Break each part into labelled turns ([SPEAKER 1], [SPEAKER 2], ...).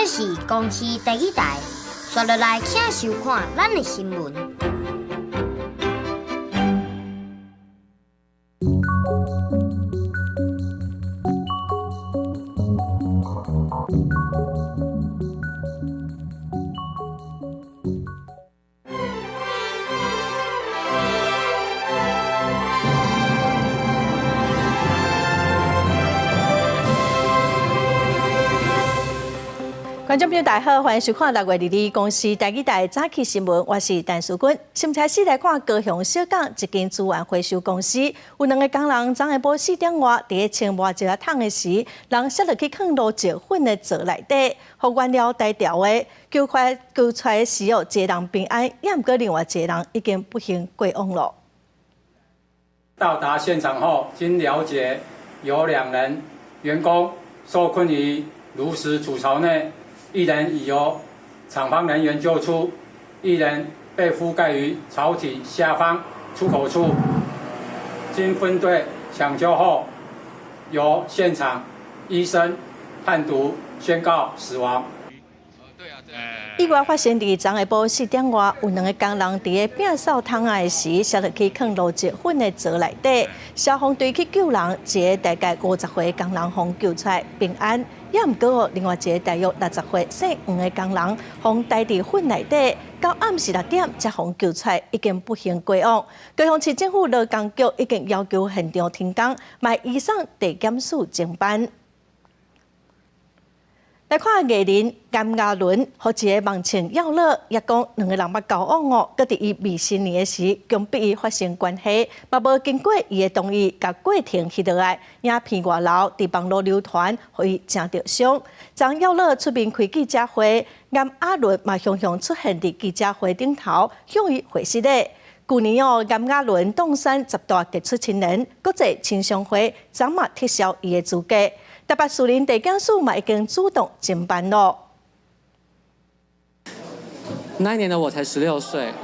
[SPEAKER 1] 這是公視台語台，紲落來請收看咱的新聞。
[SPEAKER 2] 觀眾朋友大家好，歡迎收看6月22日公視台語台早起新聞，我是陳淑君。先開始來看高雄小港一間資源回收公司，有兩個工人昨下晡4點外，佇咧清抹石仔桶的時，人摔落去囥滷石粉的槽內底，予原料呆掉的，救出救出來時哦，一個人平安，也毋過另外一個人已經不幸過往了。
[SPEAKER 3] 到達現場後，經了解有兩人員工受困於爐石儲槽內。一人已由廠方人員救出，一人被覆蓋於槽體下方出口處。經分隊搶救後，由現場醫生判讀宣告死亡。
[SPEAKER 2] 意外發生佇昨下晡4點外，有兩個工人佇咧摒掃桶仔的時，摔落去囥滷石粉的槽內底。消防隊去救人，一個大概50歲工人予救出來平安，也毋過哦，另外一個大約60歲姓黃的工人，予呆佇粉內底，到暗時6點才予救出來，已經不幸過往。高雄市政府勞工局已經要求現場停工，嘛移送地檢署偵辦。來看藝人炎亞綸，予一个網情耀樂，也講兩个人捌交往哦，閣佇伊未成年的時強迫伊發生關係，嘛無經過伊的同意，共過程翕落來，影片外流，佇網路流傳，予伊誠著傷。昨耀樂出面開記者會，炎亞綸嘛雄雄出現佇記者會頂頭，向伊回失禮。舊年哦，炎亞綸當選十大傑出青年，國際青商會昨嘛撤銷伊的資格。台北士林地檢署嘛已經主動偵辦咯。
[SPEAKER 4] 那一年的我才16歲。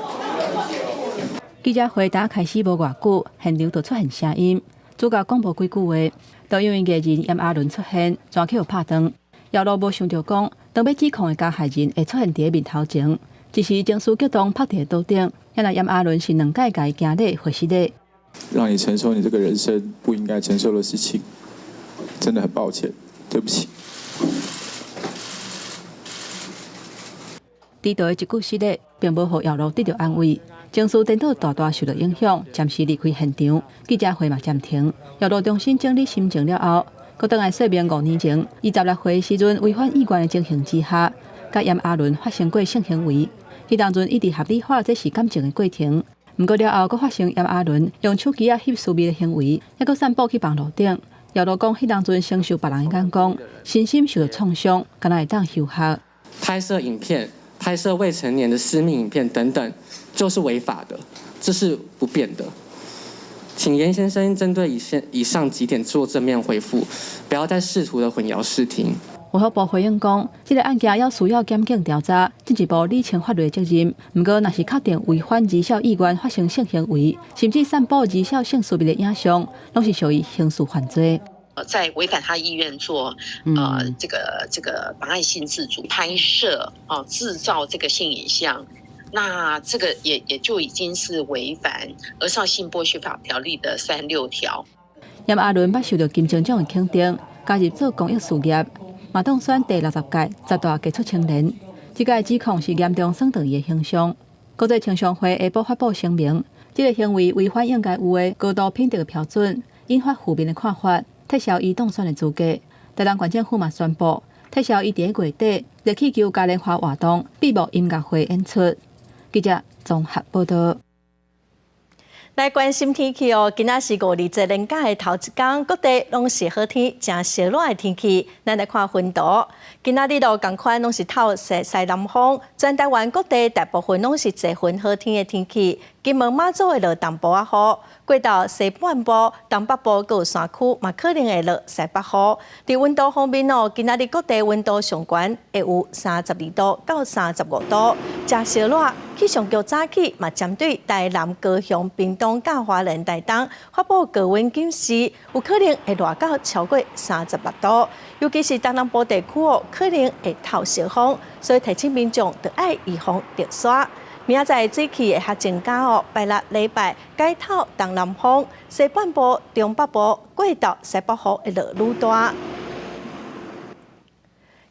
[SPEAKER 5] 記者會打開始無偌久，現場就出現聲音，主角講無幾句話，就因為藝人炎亞綸出現，全去予拍斷。姚樂無想著講，當欲指控的加害人會出現佇咧面頭前，一時情緒激動，拍佇桌頂。原來炎亞綸是兩擺共伊行禮回失禮。
[SPEAKER 6] 讓你承受你這個人生不應該承受的事情。真的很抱歉，對不起。
[SPEAKER 5] 低調的一句失禮，並無予姚樂得著安慰，情緒顛倒大大受著影響，暫時離開現場。記者會嘛暫停。姚樂重新整理心情了後，閣轉來說明5年前，伊16歲時陣違反意願的情形之下，佮炎亞綸發生過性行為。彼當陣一直合理化這是感情的過程，毋過了後閣發生炎亞綸用手機仔翕私密的行為，猶閣散布去網路頂。姚樂講，彼當陣承受別人的眼光，身心受著創傷，敢若會當休學。
[SPEAKER 4] 拍攝影片、拍攝未成年的私密影片等等，就是違法的，這是不變的。請嚴先生針對以上幾點做正面回覆，不要再試圖的混淆視聽。
[SPEAKER 5] 衛福部回應講，這个案件猶需要檢警調查，進一步理清法律責任。毋過，若是確定違反兒少意願發生性行為，甚至散布兒少性私密的影像，攏是屬於刑事犯罪。
[SPEAKER 7] 在違反他意願做，這個妨礙性自主拍攝，哦，製造這個性影像，那這個也就已經是違反兒少性剝削法條例的36條。
[SPEAKER 5] 炎亞綸捌受著金鐘獎的肯定，加入做公益事業。嘛當選第60屆十大傑出青年，這個指控是嚴重損斷伊的形象。國際青商會下晡發布聲明，這个行為違反應該有的高度品德標準，引發負面的看法，撤銷伊當選的資格。台南縣政府嘛宣布撤銷伊佇咧月底熱氣球嘉年華活動閉幕音樂會演出。記者綜合報導。
[SPEAKER 2] 來關心天氣哦，今仔是五二節連假的頭一工，各地攏是好天，誠燒熱的天氣。咱來看雲圖，今仔日路仝款攏是透西西南風，全台灣各地大部分攏是濟雲好天的天氣。金門馬祖會落淡薄仔雨，過到西半部、東北部閣有山區嘛可能會落西北雨。佇溫度方面哦，今仔日各地溫度上懸會有32度到35度，誠燒熱。氣象局早起嘛針對台南、高雄、屏東佮花蓮、台東發布高溫警示，有可能會熱到超過36度，尤其是東南部地區哦，可能會透燒風，所以提醒民眾著愛預防著沙。明仔載水氣會較增加哦，拜六禮拜改透東南風，西半部、中北部過晝西北雨會落愈大。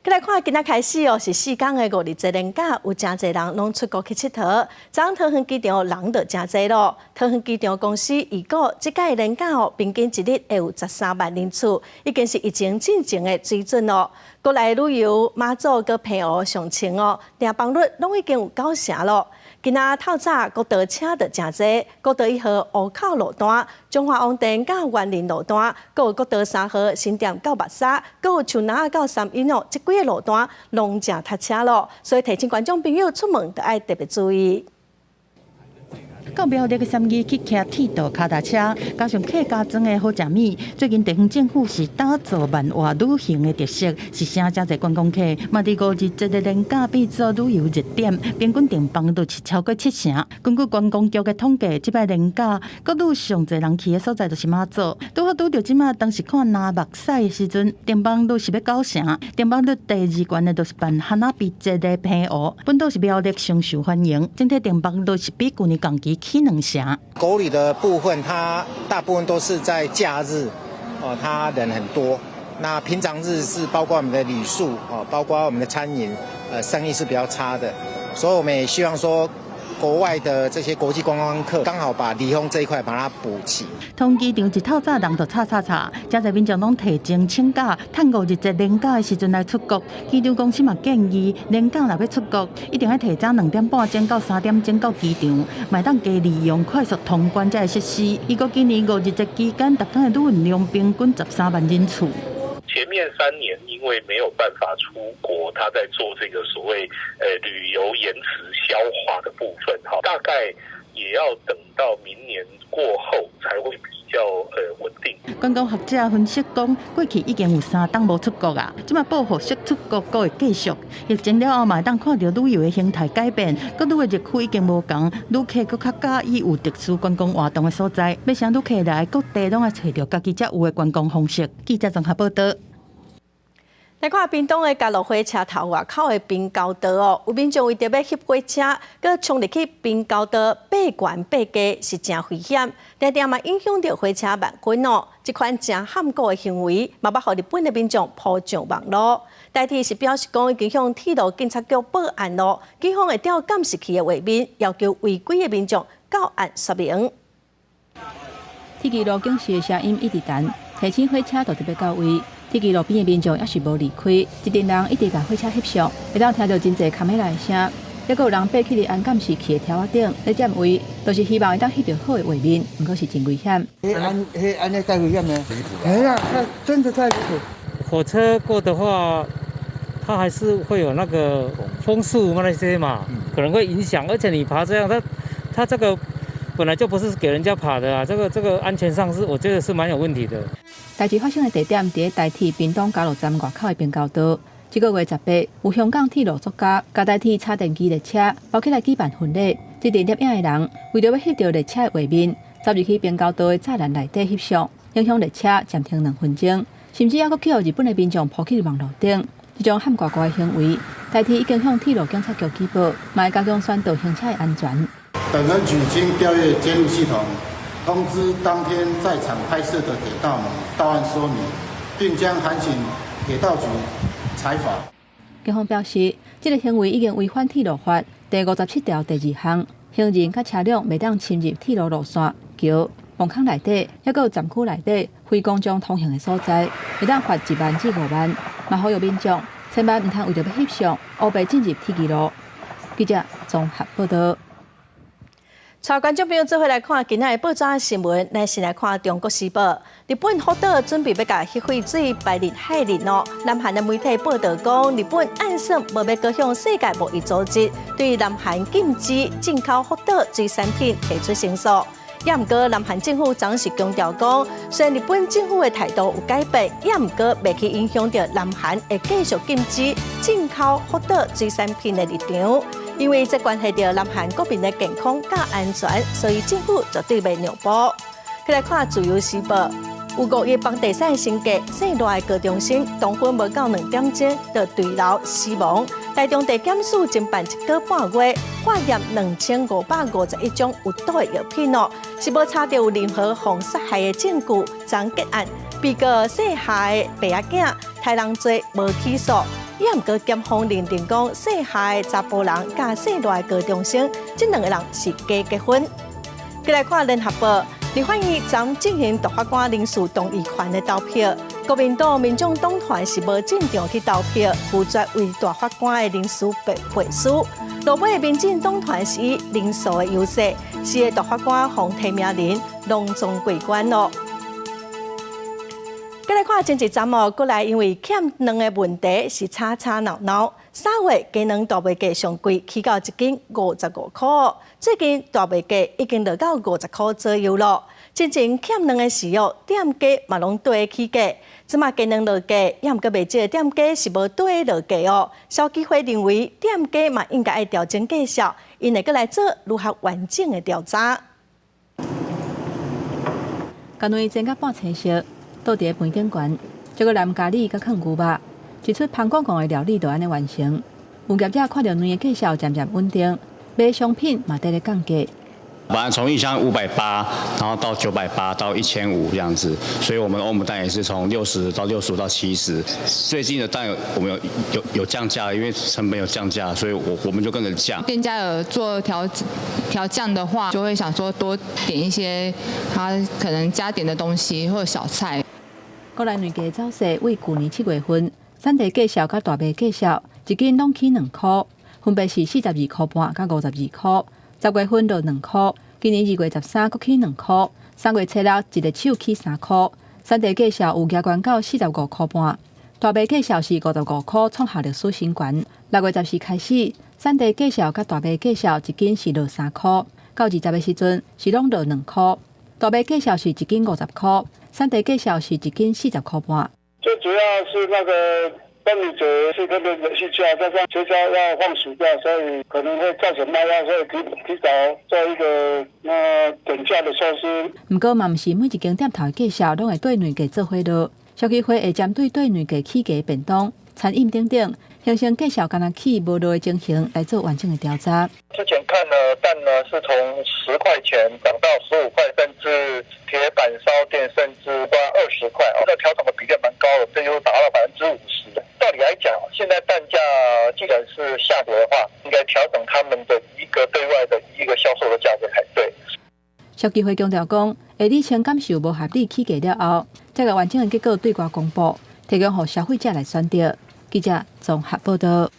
[SPEAKER 2] 來看，今仔開始哦，是四工的五日節連假，有誠濟人攏出國去𨑨迌。昨昏桃園機場人就誠濟囉。桃園機場公司預估，這屆連假哦，平均一日會有13萬人次，已經是疫情進前的水準囉。國內旅遊馬祖佮澎湖上穿哦，訂房率攏已經有九成囉。今仔透早國道車就誠濟，國道一號湖口路段、中華王殿佮員林路段，閣有國道三號新店到密沙，閣有樹林仔到三鶯哦，這幾个路段攏誠塞車囉，所以提醒觀眾朋友出門著愛特別注意。
[SPEAKER 8] 到苗栗的三義去騎鐵道跤踏車，加上客家莊的好食物，最近地方政府是打造萬華旅行的特色，是啥誠濟觀光客，嘛佇五日節的連假變做旅遊熱點，平均訂房率是超過七成。根據觀光局的統計，這擺連假國旅上濟人去的所在就是馬祖，拄好拄著這馬當時看藍目屎的時陣，訂房率是欲九成，訂房率第二懸的就是辦哈那比節的澎湖，本島是苗栗上受歡迎，整體訂房率是比舊年同期起兩成。
[SPEAKER 9] 國旅的部分，它大部分都是在假日，哦，它人很多。那平常日是包括我們的旅宿，哦，包括我們的餐飲，生意是比較差的。所以我們也希望說，國外的這些國際觀光客，剛好把離峰這一塊把它補齊。
[SPEAKER 8] 桃園機場一透早人就吵吵吵，誠濟民眾攏提前請假，趁五日節連假的時陣來出國。機場公司嘛建議，連假若欲出國，一定愛提早2點半鐘到3點鐘到機場，嘛會當加利用快速通關這个設施。預估今年五日節期間，逐工的旅運量平均13萬人次。
[SPEAKER 10] 前面3年因為沒有辦法出國，他在做這個所謂旅遊延遲消化的部分，哈，大概也要等到明年過後才會比較穩定。
[SPEAKER 8] 觀光學者分析講，過去已經有3冬無出國啊，這馬報復式出國閣會繼續。疫情了後嘛會當看著旅遊的形態改變，各旅的熱區已經無仝，旅客閣較佮意有特殊觀光活動的所在，欲請旅客來各地攏愛揣著家己才有的觀光方式。記者綜合報導。
[SPEAKER 2] 來看屏東的嘉樂火車頭外口的平交道哦，有民眾為著欲翕火車，閣衝入去平交道爬懸爬低，是誠危險，定定嘛影響著火車慢滾哦。這款誠譀古的行為，嘛捌予日本的民眾鋪上網路。台鐵是表示講已經向鐵路警察局報案囉，警方會調監視器的畫面，要求違規的民眾到案說明。
[SPEAKER 5] 鐵支路警示的聲音一直彈，提醒火車就特別到位。鐵支路邊的民眾猶是無離開，一陣人一直共火車翕相，會當聽著真濟砍起來的聲，猶閣有人爬去佇按監視器的柱仔頂咧佔位，就是希望會當翕著好的畫面，毋過是真危險。
[SPEAKER 11] 彼按彼按呢太危險了，哎呀，真的太離譜。
[SPEAKER 12] 火車過的話，它還是會有那個風速嘛那些嘛，可能會影響。而且你爬這樣，它這個本來就不是給人家爬的啊，這個安全上是我覺得是蠻有問題的。
[SPEAKER 5] 代誌發生的地點佇咧台鐵屏東嘉樂站外口的平交道。這個月18，有香港鐵路作家共台鐵插電機列車包起來舉辦婚禮。這陣攝影的人為著欲翕著列車的畫面，走入去平交道的柵欄內底翕相，影響列車暫停2分鐘，甚至猶閣予日本的民眾鋪去網路頂。這種譀呱呱的行為，台鐵已經向鐵路警察局舉報，嘛會加強宣導行車的安全。
[SPEAKER 13] 本分局經調閱監錄系統，通知當天在場拍攝的鐵道迷到案說明，並將函請鐵道局裁罰。
[SPEAKER 5] 警方表示，這个行為已經違反鐵路法第57條第二項，行人佮車輛袂當侵入鐵路路線、橋、墓坑內底，猶閣有站區內底非公眾通行的所在，會當罰1萬至5萬。嘛呼籲民眾千萬毋通為著欲翕相，烏白進入鐵支路。記者綜合報導。
[SPEAKER 2] 帶觀眾朋友做伙來看今仔的報紙新聞，咱先來看《中國時報》。日本福島準備欲共核廢水排入海裡囉。南韓的媒體報導講，日本按算無欲閣向世界貿易組織對南韓禁止進口福島水產品提出申訴。也毋過，南韓政府昨是強調講，雖然日本政府的態度有改變，也毋過袂去影響著南韓會繼續禁止進口福島水產品的立場。因為這關係著南韓國民的健康佮安全，所以政府絕對袂讓步。再來看《自由時報》，有五億房地產身價，姓賴的高中生當昏無夠2點鐘就墜樓死亡。台中地檢署偵辦一個半月，化驗2551種有毒的藥品哦，是無查著有任何防殺害的證據，昨結案。被告姓夏的爸仔囝，殺人罪無起訴。也毋過檢方認定講，姓夏的查埔人佮姓賴的高中生，這兩個人是假結婚。再來看聯合報，立法院昨進行大法官人事動議權的投票，國民黨、民眾黨團是無進場去投票，拒絕為大法官的人事背書。落尾民進黨團是以人數的優勢，四个大法官予提名人隆重過關囉。再來看前一站哦，閣來因為欠卵的問題是吵吵鬧鬧。3月雞卵大賣價上貴，起到一斤55塊。最近大賣價已經落到50塊左右囉。之前欠卵的時候，店家嘛攏綴起價。這馬雞卵落價，也毋過袂少店家是無綴落價哦。消基會認為店家嘛應該愛調整價數，𪜶會閣來做如何完整的調查。
[SPEAKER 5] 近來煎甲半青色。倒佇盤頂懸，這個藍咖喱佮囥牛肉，一出芳廣廣的料理就按呢完成。有業者看著卵的價數漸漸穩定，賣商品嘛佇咧降價。
[SPEAKER 14] 本來從一箱580，然後到980，到1500這樣子，所以我們歐姆蛋也是從60到65到70。最近的蛋我們有降價，因為成本有降價，所以我們就跟着降。
[SPEAKER 15] 店家有做調降的話，就會想說多點一些他可能加點的東西或者小菜。
[SPEAKER 5] 國內卵價走勢為舊年7月份，產地價數佮大麥價數一斤攏起2塊，分別是42塊半佮52塊。10月份落2塊，今年2月13閣起2塊，3月初六一个手起3塊，產地價數有額懸到45塊半，大麥價數是55塊，創下歷史新高。6月14開始，產地價數佮大麥價數一斤是落3塊，到20的時陣是攏落2塊，大麥價數是一斤50塊，產地價數是一斤40塊半。
[SPEAKER 16] 最主要是那個端午節是特別連續假，加上學校要放暑假，所以可能會造成賣壓，所以提早做一個那減價的措施。
[SPEAKER 5] 毋過嘛，毋是每一間店頭的價數攏會綴卵價做伙落，消基會會針對綴卵價起價變動、餐飲等等，形成價數干焦起無落的情形來做完整的調查。
[SPEAKER 16] 之前看呢，蛋呢是從10塊錢漲到15塊，甚至鐵板燒店甚至關20塊，哦，這調整的比例蠻高的，這又達到50%。道理來講，現在蛋價既然是下跌的話，應該調整他們的一個對外的一個銷售的價格才對。
[SPEAKER 5] 消基會強調講，會理清感受無合理起價了後，才共完整的結果對外公布，提供予消費者來選擇。記者綜合報道。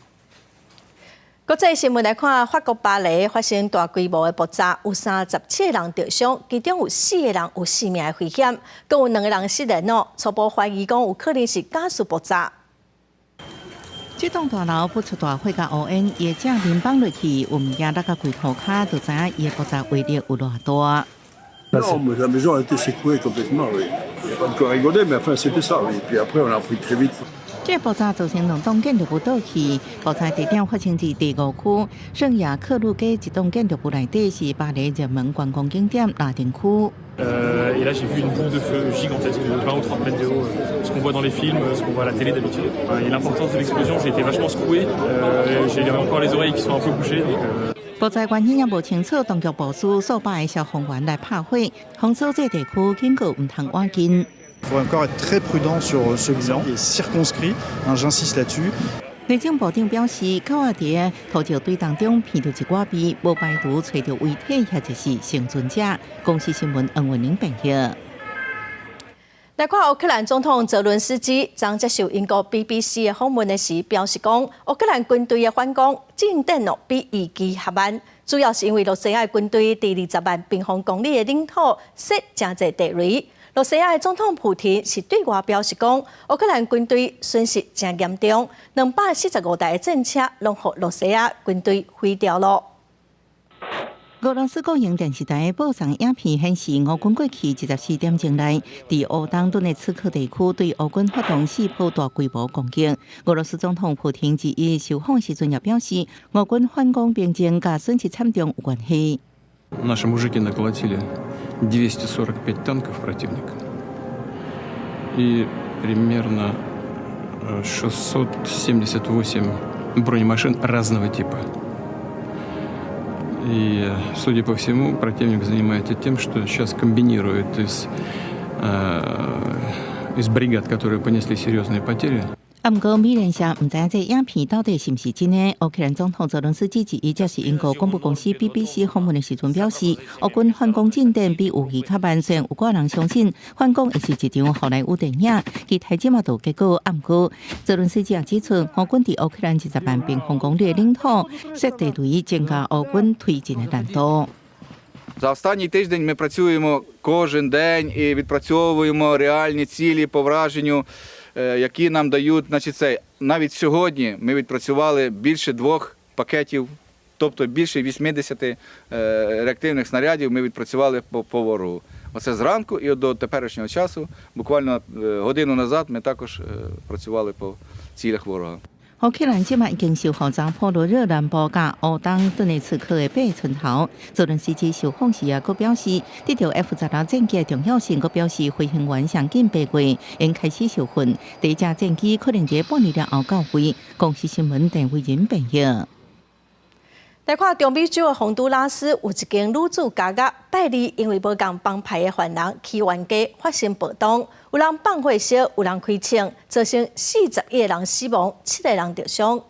[SPEAKER 2] 國際新聞來看，法國巴黎發生大規模的爆炸，有37個人著傷，其中有四個人有性命的危險，閣有兩個人失聯哦。初步懷疑講有可能是瓦斯爆炸。
[SPEAKER 8] 這棟大樓噴出大火佮烏煙，伊的正面放落去，有物件落到櫃塗跤，就知影伊的爆炸威力有偌大。
[SPEAKER 16] Non, mais la maison a été secouée complètement, oui. Il n'y a pas de quoi rigoler, mais enfin c'était ça, oui. Puis après on a appris très vite.
[SPEAKER 8] 這爆炸造成兩棟建築物倒去，爆炸地點發生佇第五區聖雅克路街一棟建築物內底，是巴黎熱門觀光景點拉丁區。
[SPEAKER 17] Et là, j'ai vu une boule de feu gigantesque de 20 ou 30 mètres de haut, ce qu'on voit dans les films, ce qu'on voit à la télé d'habitude. Et l'importance de l'explosion, j'ai été vachement secoué. J'ai encore les oreilles qui sont un peu bouchées. Donc,
[SPEAKER 8] 爆炸原因也無清楚，當局部署數百个消防員來拍火，封鎖這地區，警告毋通倚近。
[SPEAKER 18] Il faut encore être très prudent sur ce bilan et circonscrit, j'insiste là-dessus.
[SPEAKER 8] 內政部長表示，狗仔佇土石堆當中闻著一寡味，無排除揣著遺體或者是倖存者。公視新聞黃文玲編譯。
[SPEAKER 2] 來看烏克蘭總統澤倫斯基昨接受英國 BBC 的訪問的時，表示講，烏克蘭軍隊的反攻進展哦比預期較慢，主要是因為羅西亞的軍隊佇20萬平方公里的領土設誠濟地雷。羅西亞的總統普廷是對外表示講，烏克蘭軍隊損失誠嚴重，245台的戰車攏予羅西亞軍隊毀掉囉。
[SPEAKER 8] 俄羅斯國營電視台播送影片顯示，俄軍過去24點鐘內，佇烏東頓涅茨克地區對烏軍發動四波大規模攻擊。俄羅斯總統普廷二一受訪時陣也表示，俄軍反攻兵情佮損失慘重有關係。
[SPEAKER 19] Наши мужики наколотили 245 танков противника и примерно 678 бронемашин разного типа. И, судя по всему, противник занимается тем, что сейчас комбинирует из бригад, которые понесли серьезные потери.
[SPEAKER 8] 啊，毋過美聯社毋知影這影片到底是毋是真的。烏克蘭總統澤倫斯基二一接受英國廣播公司 BBC 訪問的時陣表示，烏軍反攻進展比預期較慢，雖然有寡人相信反攻會是一場好萊塢電影，期待這馬就結果。啊，毋過澤倫斯基也指出，烏軍佇烏克蘭20萬平方公里的領土設地雷，增加烏軍推進的難度。
[SPEAKER 20] За останній тиждень ми працюємо кожен день і відпрацьовуємо реальні цілі по враженню, які нам дають. Значить, це навіть сьогодні ми відпрацювали більше двох пакетів, тобто більше 80 реактивних снарядів ми відпрацювали по ворогу. Оце зранку і до теперішнього часу, буквально годину назад, ми також працювали по цілях ворога.
[SPEAKER 8] 烏克蘭這馬已經收復扎波羅熱南部佮烏東頓涅茨克的八个村頭。澤倫斯基受訪時也閣表示，得著 F-16戰機的重要性，閣表示飛行員上緊8月應開始受訓。第一架戰機可能佇半年了後到位。公視新聞鄧慧仁編譯。
[SPEAKER 2] 來看中美洲的洪都拉斯有一間女子監獄，拜二因為無仝幫派的犯人起冤家發生暴動，有人放火燒，有人開槍，造成41個人死亡，7個人著傷。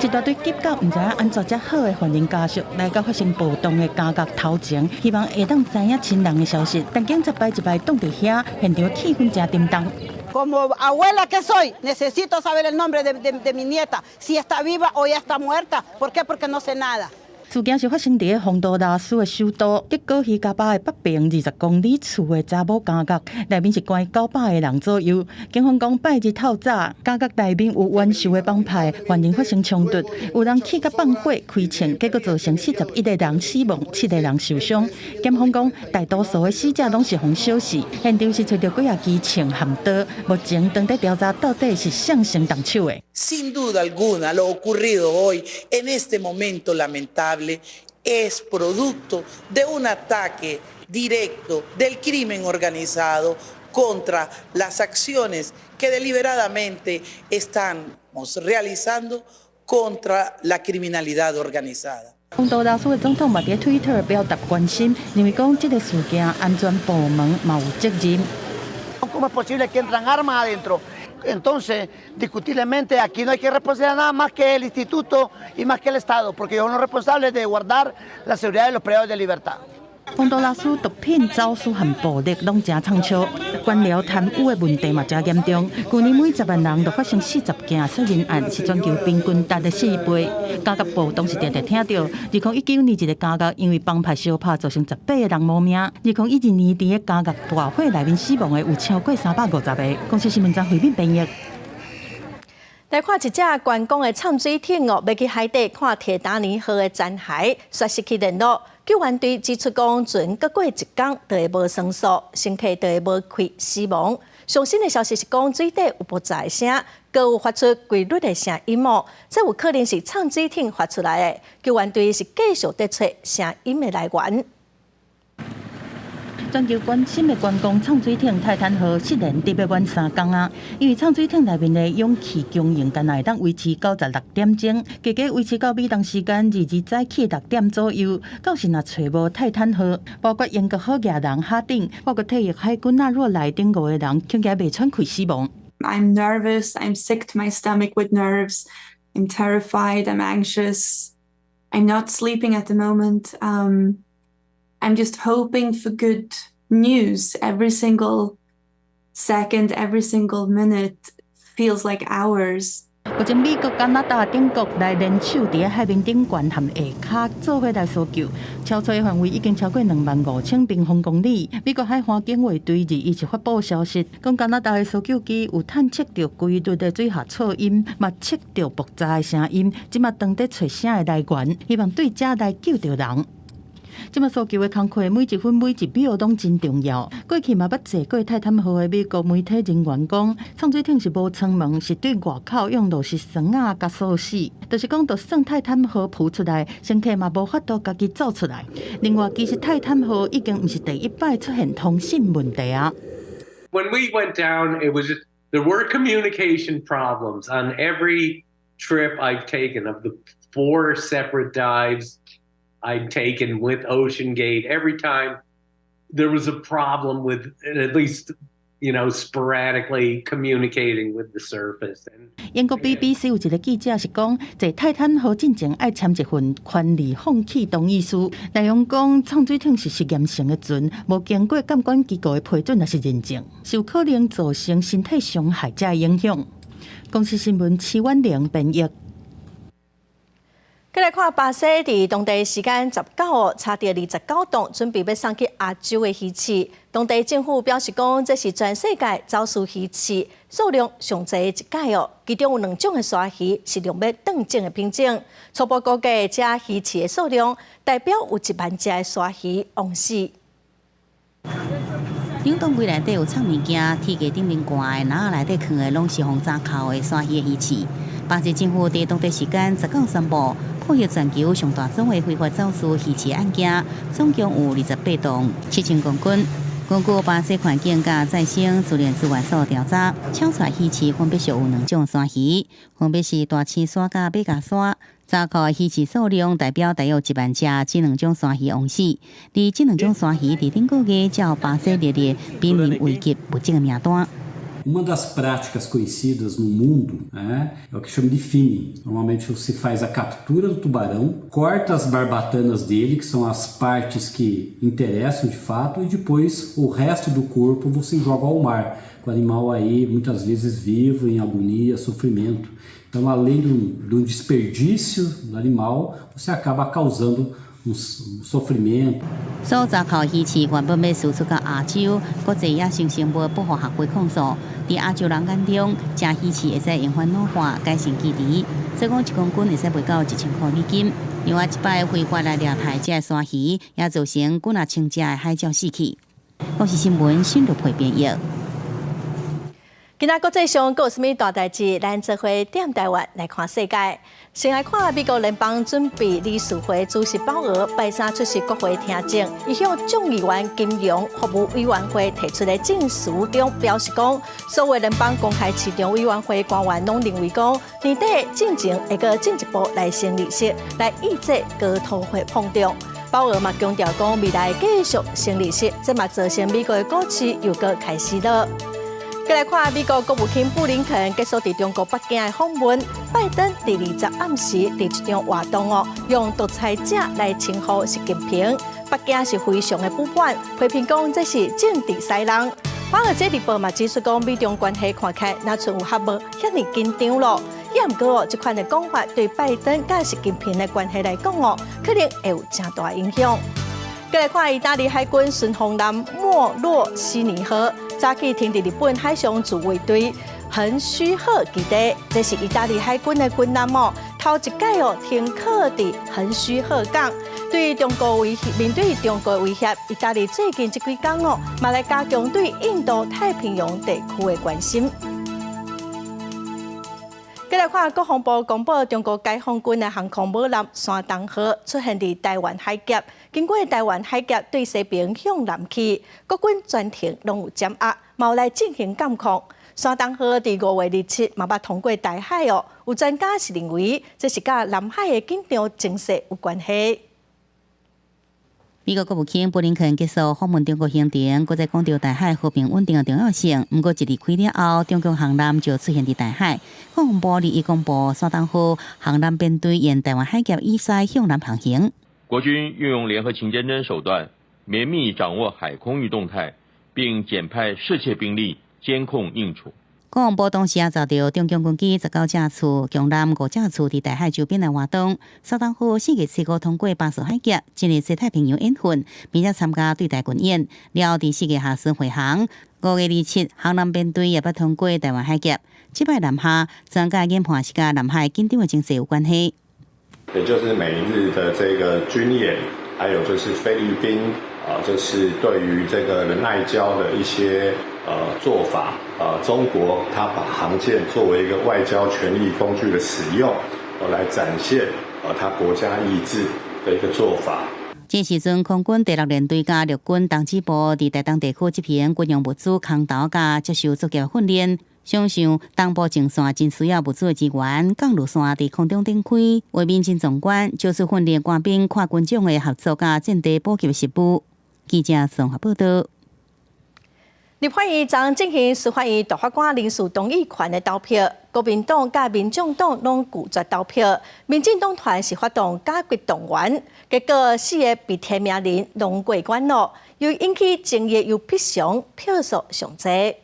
[SPEAKER 8] 一大堆急到毋知影按怎才好的犯人家屬來到發生暴動的監獄頭前，希望會當知影親人的消息。但警察擺一擺擋佇遐，現場氣氛誠沉重。
[SPEAKER 21] Como abuela que soy, necesito saber el nombre de mi nieta, si está viva o ya está muerta. ¿Por qué? Porque no sé nada.
[SPEAKER 8] 事件是發生佇洪都拉斯的首都德古西加巴的北邊20公里處的查某監獄，內面是關900個人左右。警方講拜日透早，監獄內面有冤仇的幫派，犯人發生衝突，有人氣甲放火開槍，結果造成41個人死亡，7個人受傷。檢方講，大多數的死者攏是予燒死，現場是揣著幾仔支槍和刀，目前正佇調查到底是誰先動手的。
[SPEAKER 22] Sin duda alguna, lo ocurrido hoy en este momento lamentable es producto de un ataque directo del crimen organizado contra las acciones que deliberadamente estamos realizando contra la criminalidad organizada.
[SPEAKER 8] 洪都拉斯的總統嘛佇推特表達關心，認為講這个事件安全部門嘛有責任。
[SPEAKER 23] ¿Cómo es posible que entran armas adentro? Entonces, discutiblemente, aquí no hay que responsabilizar nada más que el instituto y más que el Estado, porque ellos son los responsables de guardar la seguridad de los privados de libertad.
[SPEAKER 8] 洪都拉斯毒品走私和暴力攏誠暢銷，官僚貪污的問題嘛誠嚴重。舊年每10萬人就發生40件殺人案，是全球平均值的4倍。監獄暴動是定定聽著。2019年一个監獄因為幫派相拍，造成18個人無命。2012年佇个監獄大火內面死亡的有超過350個。公視新聞張惠敏編譯。
[SPEAKER 2] 來看一隻觀光的潛水艇哦，欲去海底看鐵達尼號的殘骸，煞失去聯絡。救援隊指出講，船閣過一工就會無聲速，乘客就會無氣死亡。上新的消息是講，水底有爆炸的聲，閣有發出規律的聲音哦，這有可能是潛水艇發出來的。救援隊是繼續佇揣聲音的來源。
[SPEAKER 8] 全球關心的觀光潛水艇泰坦號失聯得欲滿3工啊！因為潛水艇內面的氧氣供應干焦會當維持96點鐘，加加維持到美東時間2日早起6點左右。到時若揣無泰坦號，包括英國好額人哈丁、包括退役海軍納若萊等5個人，恐驚袂喘氣死亡。
[SPEAKER 24] I'm nervous. I'm sick to my stomach with nerves. I'm terrified. I'm anxious. I'm not sleeping at the moment. I'm just hoping for good news. Every single second, every single minute feels like hours.
[SPEAKER 8] 目前美國、加拿大等國來聯手佇海面頂懸和下跤做伙來搜救，超出的範圍已經超過25,000平方公里。美國海岸警衛隊21發布消息，講加拿大的搜救機有探測著規律的水下噪音，嘛測著爆炸的聲音，這馬當咧揣聲的來源，希望對遮來救著人。這馬搜救的工課每一分每一秒攏真重要。過去嘛捌坐過泰坦號的美國媒體人員講，藏水艇是無艙門，是對外口用螺絲栓仔共鎖死，就是講，就算泰坦號浮出來，乘客嘛無法度家己走出來。另外，其實泰坦號已經毋是第一擺出現通信問題啊。
[SPEAKER 1] When we went down, it was just there were communication problems on every trip I've taken of the four separate dives I'd taken with OceanGate. Every time there was a problem with at least sporadically communicating with the surface.
[SPEAKER 8] 英國 BBC 有一個記者是講，坐泰坦號進前愛簽一份權利放棄同意書，內容講藏水艇是實驗性的船，無經過監管機構的批准抑是認證，是有可能造成身體傷害者的影響。公視新聞徐婉玲編譯。
[SPEAKER 2] 過來看巴西佇當地時間19號，查著29棟準備欲送去亞洲的魚翅。當地政府表示講，這是全世界走私魚翅數量上濟的一擺哦。其中有兩種的鯊魚是用欲斷種的品種。初步估計，這魚翅的數量代表有1萬隻的鯊魚枉死。
[SPEAKER 3] 兩棟櫃內底有藏物件，鐵架頂面掛的籃仔內底囥的，攏是予鑿口的鯊魚的魚翅。巴西政府佇當地時間19宣布，破獲全球上大宗的非法走私魚翅案件，總共有28棟，7000公斤。根據巴西環境佮再生自然資源所調查，搶出來魚翅分別是有兩種鯊魚，分別是大青鯊佮馬鵰鯊。鑿口的魚翅數量代表大約1萬隻，這兩種鯊魚枉死。而這兩種鯊魚佇頂個月才予巴西列入瀕臨危急物種的名單。
[SPEAKER 4] Uma das práticas conhecidas no mundo, né, é o que chama de finning. Normalmente você faz a captura do tubarão, corta as barbatanas dele, que são as partes que interessam de fato, e depois o resto do corpo você joga ao mar, com o animal aí muitas vezes vivo, em agonia, sofrimento. Então, além de um desperdício do animal, você acaba causando um sofrimento.
[SPEAKER 3] 所鑿口魚翅原本欲輸出到亞洲，國際野生生物保護學會控訴，佇亞洲人眼中，食魚翅會使延緩老化、改善記憶，所以講1公斤會使賣到1000箍美金。另外，這擺非法來掠刣這个鯊魚，也造成幾若千隻的海鳥死去。公視新聞新陸配編譯。
[SPEAKER 2] 今仔國際上閣有啥物大代誌？咱做伙踮台灣來看世界。先來看美國聯邦準備理事會主席鮑爾拜三出席國會聽證，伊向眾議院金融服務委員會提出的證詞中表示講，所有聯邦公開市場委員會官員攏認為講，年底進前會閣進一步來升利息，來抑制高通貨膨脹。鮑爾嘛強調講，未來繼續升利息，這嘛造成美國的股市又閣開始落。過來看美國國務卿布林肯結束佇中國北京的訪問，拜登佇20暗時佇一場活動哦，用獨裁者來稱呼習近平，北京是非常的不滿，批評講這是政治使弄。華爾街日報嘛指出講，美中關係看起來若像有較無遐爾緊張囉。也毋過哦，這款的講法對拜登佮習近平的關係來講哦，可能會有誠大影響。過來看意大利海軍巡防艦莫洛西尼號，早起停佇日本海上自衛隊橫須賀基地，這是意大利海軍的軍艦哦，頭一擺哦停靠佇橫須賀港。對中國威脅，面對中國威脅，意大利最近這幾工哦，嘛來加強對印度太平洋地區的關心。過來看國防部公布，中國解放軍的航空母艦山東號出現佇臺灣海峽，經過臺灣海峽對西邊向南去，國軍全程攏有掌握，嘛有來進行監控。山東號佇5月27嘛捌通過台海哦，有專家是認為這是佮南海的緊張情勢有關係。
[SPEAKER 3] 美國國務卿布林肯結束訪問中國行程，閣再講著台海和平穩定的重要性。毋過一離開了後，中共航艦就出現佇台海。國防部21公布，山東號航艦編隊沿臺灣海峽以西向南航行。
[SPEAKER 6] 國軍運用聯合情監偵手段，綿密掌握海空域動態，並減派適切兵力監控應處。
[SPEAKER 3] 國防部當時也遭著中共軍機19架次、強艦5架次佇台海周邊來活動。山東號4月7號通過巴士海峽，進入西太平洋演訓，並且參加對台軍演。了後佇4月下旬回航，5月27航南編隊也捌通過臺灣海峽。這擺南下，專家研判是佮南海緊張的情勢有關係。
[SPEAKER 7] 也就是美日的這個軍演，還有就是菲律賓啊，就是對於這個仁愛礁的一些做法，中國他把航艦作為一個外交權力工具的使用，來展現他國家意志的一個做法。
[SPEAKER 3] 這時陣，空軍第六聯隊佮陸軍東支部佇台東地區執行軍用物資空投佮接受作業訓練。想像東部前線真需要物資的支援，降落傘佇空中展開，畫面真壯觀。就是訓練官兵跨軍種的合作佮戰地補給實務。記者綜合報導。
[SPEAKER 2] 立法院昨進行司法院大法官人事動議權的投票，國民黨佮民眾黨攏拒絕投票，民進黨團是發動加決動員，結果四个被提名人攏過關囉，又引起爭議游必祥票數上濟。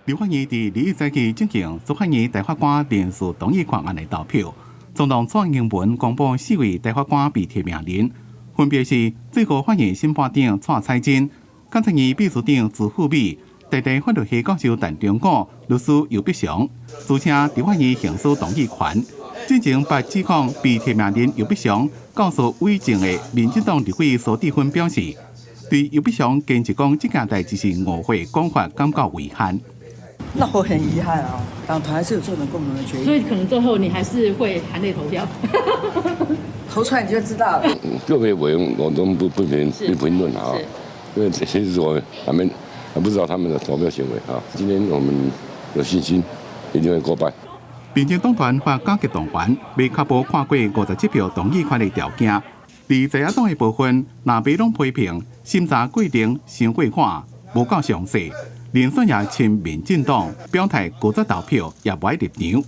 [SPEAKER 9] 立法院佇二一早起進行司法院大法官人事動議權案的投票，總統蔡英文公布四位大法官被提名人，分別是最高法院審判長蔡彩珍、監察院秘書長朱富美、台大法律系教授陳忠武、律師游必祥，促請立法院行使動議權。進前被指控被提名人游必祥教唆偽證的民進黨立委蘇治芬表示，對游必祥堅持講這件代誌是誤會講法感覺遺憾。
[SPEAKER 10] 那我很遺憾啊，黨團還是有做成共同的決議，
[SPEAKER 11] 所以可能最後你還是會含淚投票。
[SPEAKER 10] 投出來你就知道了。
[SPEAKER 25] 個別委員我都不評論啊，因為其實我還不知道他們的投票行為啊。今天我們有信心一定會過半。
[SPEAKER 9] 民進黨團發加決動員，未確保跨過57票同意權的條件。佇在野黨的部分，若袂攏批評審查過程傷過緩，無夠詳細。連選也親民進黨表態拒絕投票，也無愛入場。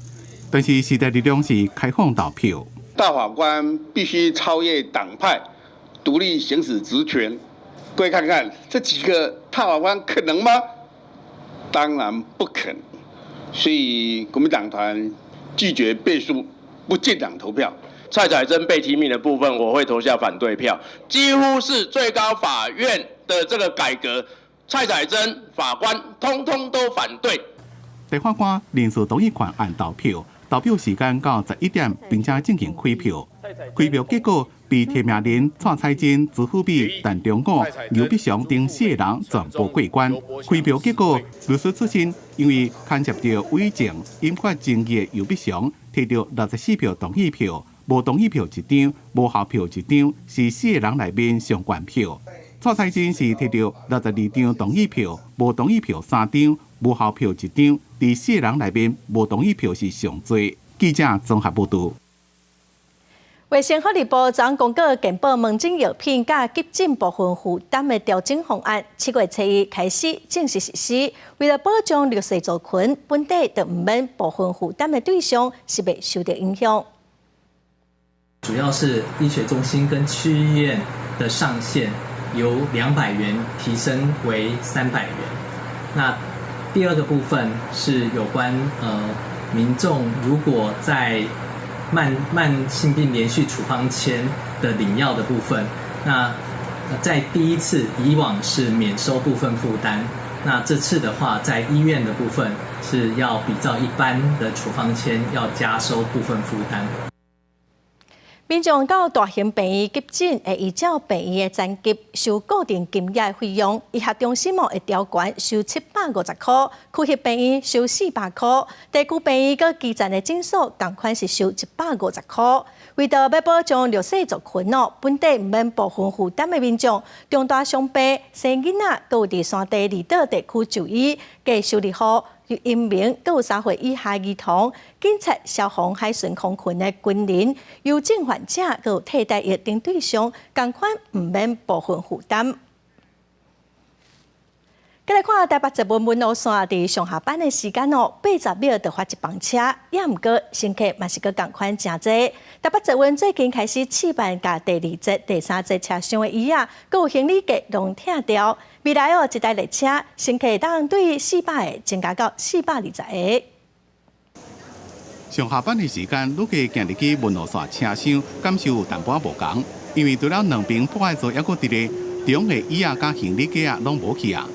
[SPEAKER 9] 但是時代力量是開放投票。
[SPEAKER 26] 大法官必須超越黨派，獨立行使職權。各位看看這幾個大法官可能嗎？當然不可能。所以國民黨團拒絕背書，不進場投票。
[SPEAKER 6] 蔡彩珍被提名的部分，我會投下反對票。幾乎是最高法院的這個改革，蔡彩珍法官通通都反對。
[SPEAKER 9] 大法官人事同意權案投票，投票時間到11點，並且進行開票。開票結果，被提名人蔡彩珍、朱富美、陳忠武、游必祥等四個人全部過關。開票結果，律師出身，因為牽涉著偽證引發爭議的游必祥，提著64票同意票，無同意票一張，無效票一張，是四個人內面上懸票。蔡彩珍是提著62張同意票，無同意票三張，無效票一張，佇四個人內面無同意票是上濟。記者綜合報導。
[SPEAKER 2] 衛生福利部昨公告健保門診藥品佮急診部分負擔的調整方案，7月初一開始正式實施。為了保障弱勢族群，本地就毋免部分負擔的對象是袂受著影響。
[SPEAKER 27] 主要是醫學中心跟區醫院的上限由200元提升為300元。那第二個部分是有關民眾如果在慢性病連續處方簽的領藥的部分，那在第一次以往是免收部分負擔，那這次的話，在醫院的部分是要比照一般的處方簽要加收部分負擔。
[SPEAKER 2] 民眾到大型病院急診，會依照病院的層級收固定金額的費用。醫學中心會調懸收750塊，區域病院收400塊，地區病院佮基層的診所仝款是收150塊。為著欲保障弱勢族群哦，本地毋免部分負擔的民眾，重大傷病、生囡仔，閣有佇山地離島地區就醫，計收入戶移民，閣有3歲以下兒童、警察、消防、海巡、空勤的軍人、憂症患者，閣有替代役等對象，仝款毋免部分負擔。繼來看台北捷運文湖線佇上下班的時間哦，80秒就發一班車，也毋過乘客嘛是閣仝款誠濟。台北捷運最近開始試辦共第二節、第三節車廂的椅仔，閣有行李架攏拆掉。未來哦，這台列車乘客當對400個增加到420個。
[SPEAKER 9] 上下班的時間，旅客行入去文湖線車廂，感受有淡薄仔無仝，因為除了兩邊博愛座，猶閣佇咧中的椅仔佮行李架仔攏無去啊。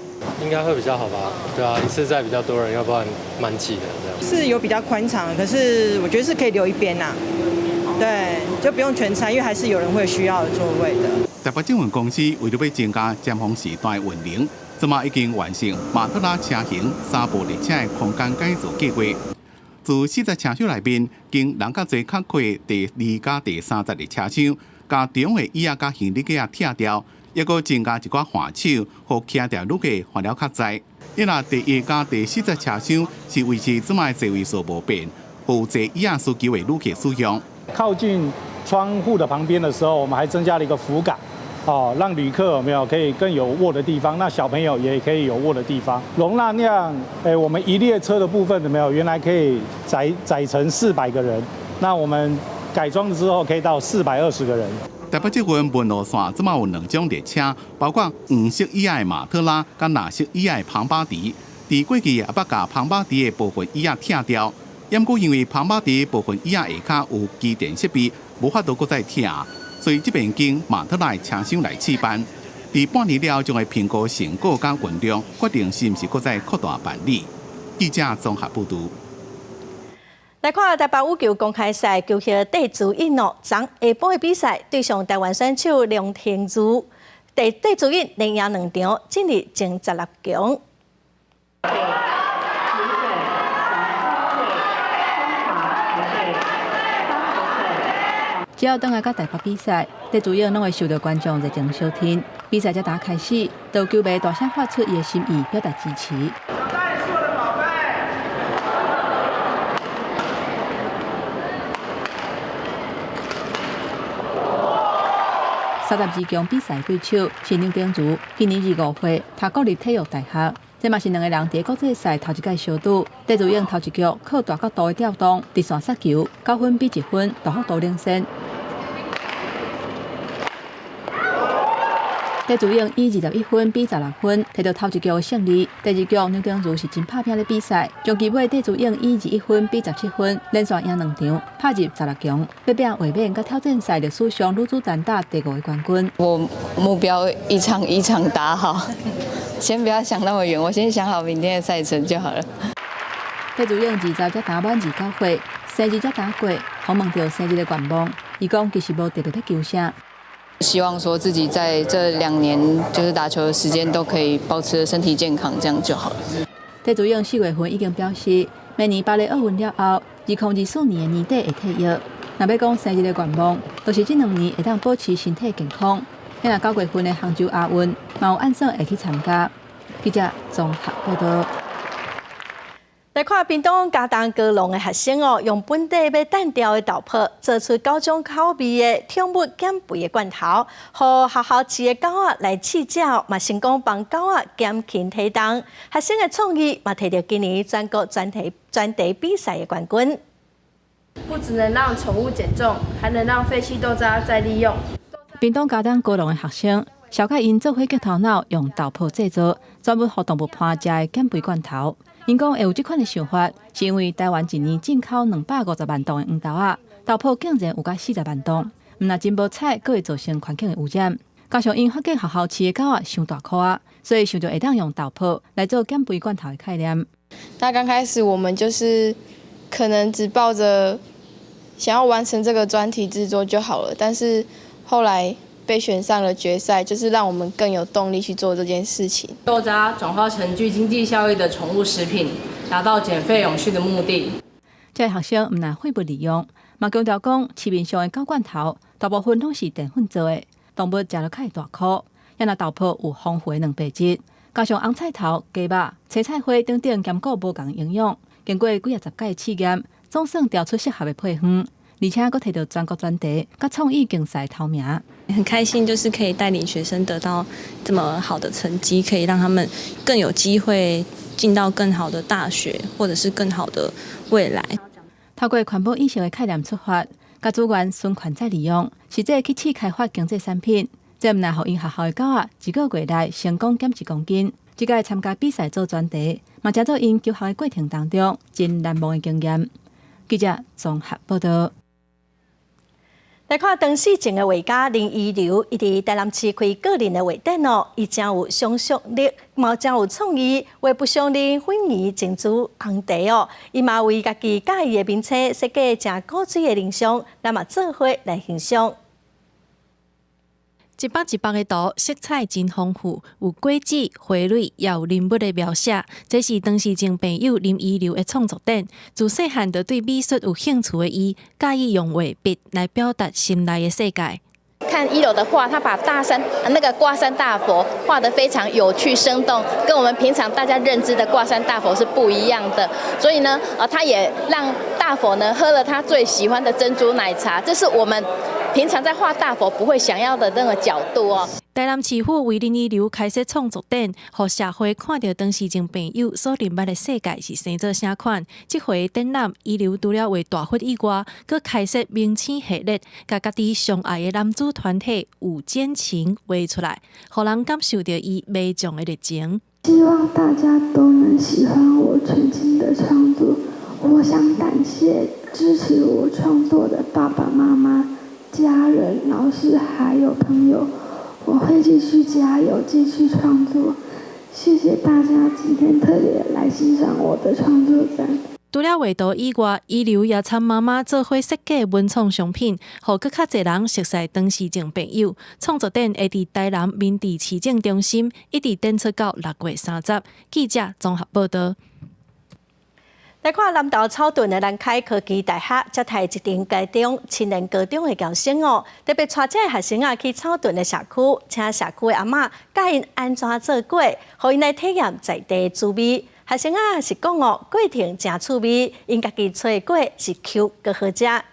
[SPEAKER 5] 應該會比較好吧？對啊，一次載比較多人，要不然蠻擠的這樣。
[SPEAKER 12] 是有比較寬敞，可是我覺得是可以留一邊呐。對，就不用全拆，因為還是有人會需要座位的。
[SPEAKER 9] 台北捷運公司為著欲增加尖峰時段的運能，這馬已經完成馬特拉車型三部列車的空間改造計劃。自四節車廂內面，經人較濟較闊第二佮第三節的車廂，共中的椅仔佮行李架拆掉，猶閣增加一寡扶手，予徛佇旅客換了較載。伊若第一佮第四節車廂是維持這馬的座位數無變，予坐椅仔需求的旅客使用。
[SPEAKER 13] 靠近窗戶的旁邊的時候，我們還增加了一個扶桿，哦，讓旅客有沒有可以更有臥的地方？那小朋友也可以有臥的地方。容納量，我們一列車的部分有沒有？原來可以載乘400個人，那我們改裝之後可以到420個人。
[SPEAKER 9] 台北捷運文湖線這馬有兩種列車，包括黃色椅仔的馬特拉，佮藍色椅仔的龐巴迪。佇過去也捌共龐巴迪的部分椅仔拆掉，毋過因為龐巴迪部分椅仔下跤有機電設備，無法度閣再拆，所以這邊經馬特拉的車廂來試班。佇半年了後，將會評估成果佮運量，決定是毋是閣再擴大辦理。記者綜合報導。
[SPEAKER 2] 來看台北羽球公開賽，球後戴資穎哦，昨下晡的比賽對上台灣選手梁庭如，戴資穎連贏兩場，進入前16強。
[SPEAKER 14] 只要轉來佮台北比賽，戴資穎攏會受到觀眾熱情相挺。比賽才剛開始，就有球迷大聲發出伊的心意，表達支持。32強比賽對手是梁庭如，今年25歲，讀國立體育大學。這嘛是兩个人佇國際賽頭一擺相拄。戴資穎頭一局靠大角度的調動，直線殺球，9分比1分，大幅度領先。戴資穎以21分比16分摕到頭一局的勝利。第二局梁庭如是真拍拚咧比賽，終其尾戴資穎以21分比17分連續贏兩場，拍入16強，欲拼衛冕佮挑戰賽歷史上女子單打第五个冠軍。
[SPEAKER 15] 我目標一場一場打好，先不要想那麼遠，我先想好明天的賽程就好了。
[SPEAKER 14] 戴資穎20才打滿29歲，生日才打過，訪問著生日的願望，伊講其實無特別欲求啥。
[SPEAKER 15] 希望說自己在這2年就是打球的時間都可以保持身體健康，這樣就好了。
[SPEAKER 14] 戴資穎4月份已經表示，明年巴黎奧運了後，2024年的年底會退役。若欲講生日的願望，就是這兩年會當保持身體健康。遐若9月份的杭州亞運，嘛有按算會去參加。記者綜合報導。
[SPEAKER 2] 來看屏東嘉東高農的學生哦，用本地欲擲掉的豆粕，做出九種口味的寵物減肥的罐頭，予學校飼的狗仔來試食，嘛成功幫狗仔減輕體重。學生的創意嘛，摕著今年全國專題比賽的冠軍。
[SPEAKER 16] 不只能讓寵物減重，還能讓廢棄豆渣再利用。
[SPEAKER 14] 屏東嘉東高農的學生，小可𪜶做伙激頭腦，用豆粕製作專門予動物伴食的減肥罐頭。𪜶講會有這款的想法，是因為台灣一年進口250萬噸的黃豆仔，豆粕竟然有甲40萬噸，毋但真無彩，閣會造成環境的污染。加上𪜶發覺學校飼的狗仔傷大箍仔，所以想著會當用豆粕來做減肥罐頭的概念。
[SPEAKER 16] 那剛開始我們就是可能只抱著想要完成這個專題製作就好了，但是後來被選上了決賽，就是讓我們更有動力去做這件事情。
[SPEAKER 17] 豆渣轉化成具經濟效益的寵物食品，達到減廢永續的目的。
[SPEAKER 14] 這个學生毋但廢物利用，嘛強調講市面上的狗罐頭大部分攏是澱粉做的，動物食落較會大箍。也若豆粕有豐富的蛋白質，加上紅菜頭、雞肉、青菜花等等兼顧無仝營養。經過幾仔十擺試驗，總算調出適合的配方。而且閣摕著全國專題佮創意競賽頭名。
[SPEAKER 28] 很開心，就是可以帶領學生得到這麼好的成績，可以讓他們更有機會進到更好的大學，或者是更好的未來。
[SPEAKER 14] 透過環保意識的概念出發，共資源循環再利用，實際去試開發經濟產品。這毋但予𪜶學校的狗仔一個月內成功減1公斤，這擺參加比賽做專題，嘛成做𪜶求學的過程當中真難忘的經驗。記者綜合報道。
[SPEAKER 2] 來看張世靜的畫家林依流，伊佇台南市開個人的畫展哦，伊誠有想像力，嘛誠有創意，畫不祥的粉圓珍珠紅茶哦，伊嘛為家己佮意的明星設計誠古錐的人像，咱嘛做伙來欣賞。
[SPEAKER 1] 一幅一幅的圖，色彩真豐富，有果子、花蕊，也有人物的描寫。這是張世靜朋友林依流的創作展。自細漢就對美術有興趣的伊，佮意用畫筆來表達心內的世界。
[SPEAKER 18] 看一樓的畫，他把大山那個掛山大佛畫得非常有趣生動，跟我們平常大家認知的掛山大佛是不一樣的。所以呢，他也讓大佛呢喝了他最喜歡的珍珠奶茶，這是我們平常在畫大佛不會想要的那個角度哦。
[SPEAKER 1] 台南市府為林依流開設創作展，予社會看著張世靜朋友所認捌的世界是生做啥款。這回展覽，依流除了畫大佛以外，閣開設明星系列，共家己上愛的男子團體五間情畫出來，予人感受著伊迷將的熱情。
[SPEAKER 19] 希望大家都能喜歡我全新的創作。我想感謝支持我創作的爸爸媽媽、家人、老師還有朋友。我會繼續加油，繼續創作。謝謝大家今天特別來欣賞我的創作展。
[SPEAKER 1] 除了畫圖以外，依流也參媽媽做伙設計文創商品，予閣較濟人熟似張世靜朋友。創作展會佇台南明治市政中心一直展出到6月30。記者綜合報道。
[SPEAKER 2] 來看南投草屯的南開科技大學，接待一陣高中、青年高中的僑生哦，特別帶這個學生啊去草屯的社區，請社區的阿嬤教𪜶按怎做粿，予𪜶來體驗在地的滋味。學生啊是講哦，過程誠趣味，𪜶家己揣粿是 Q 閣好食。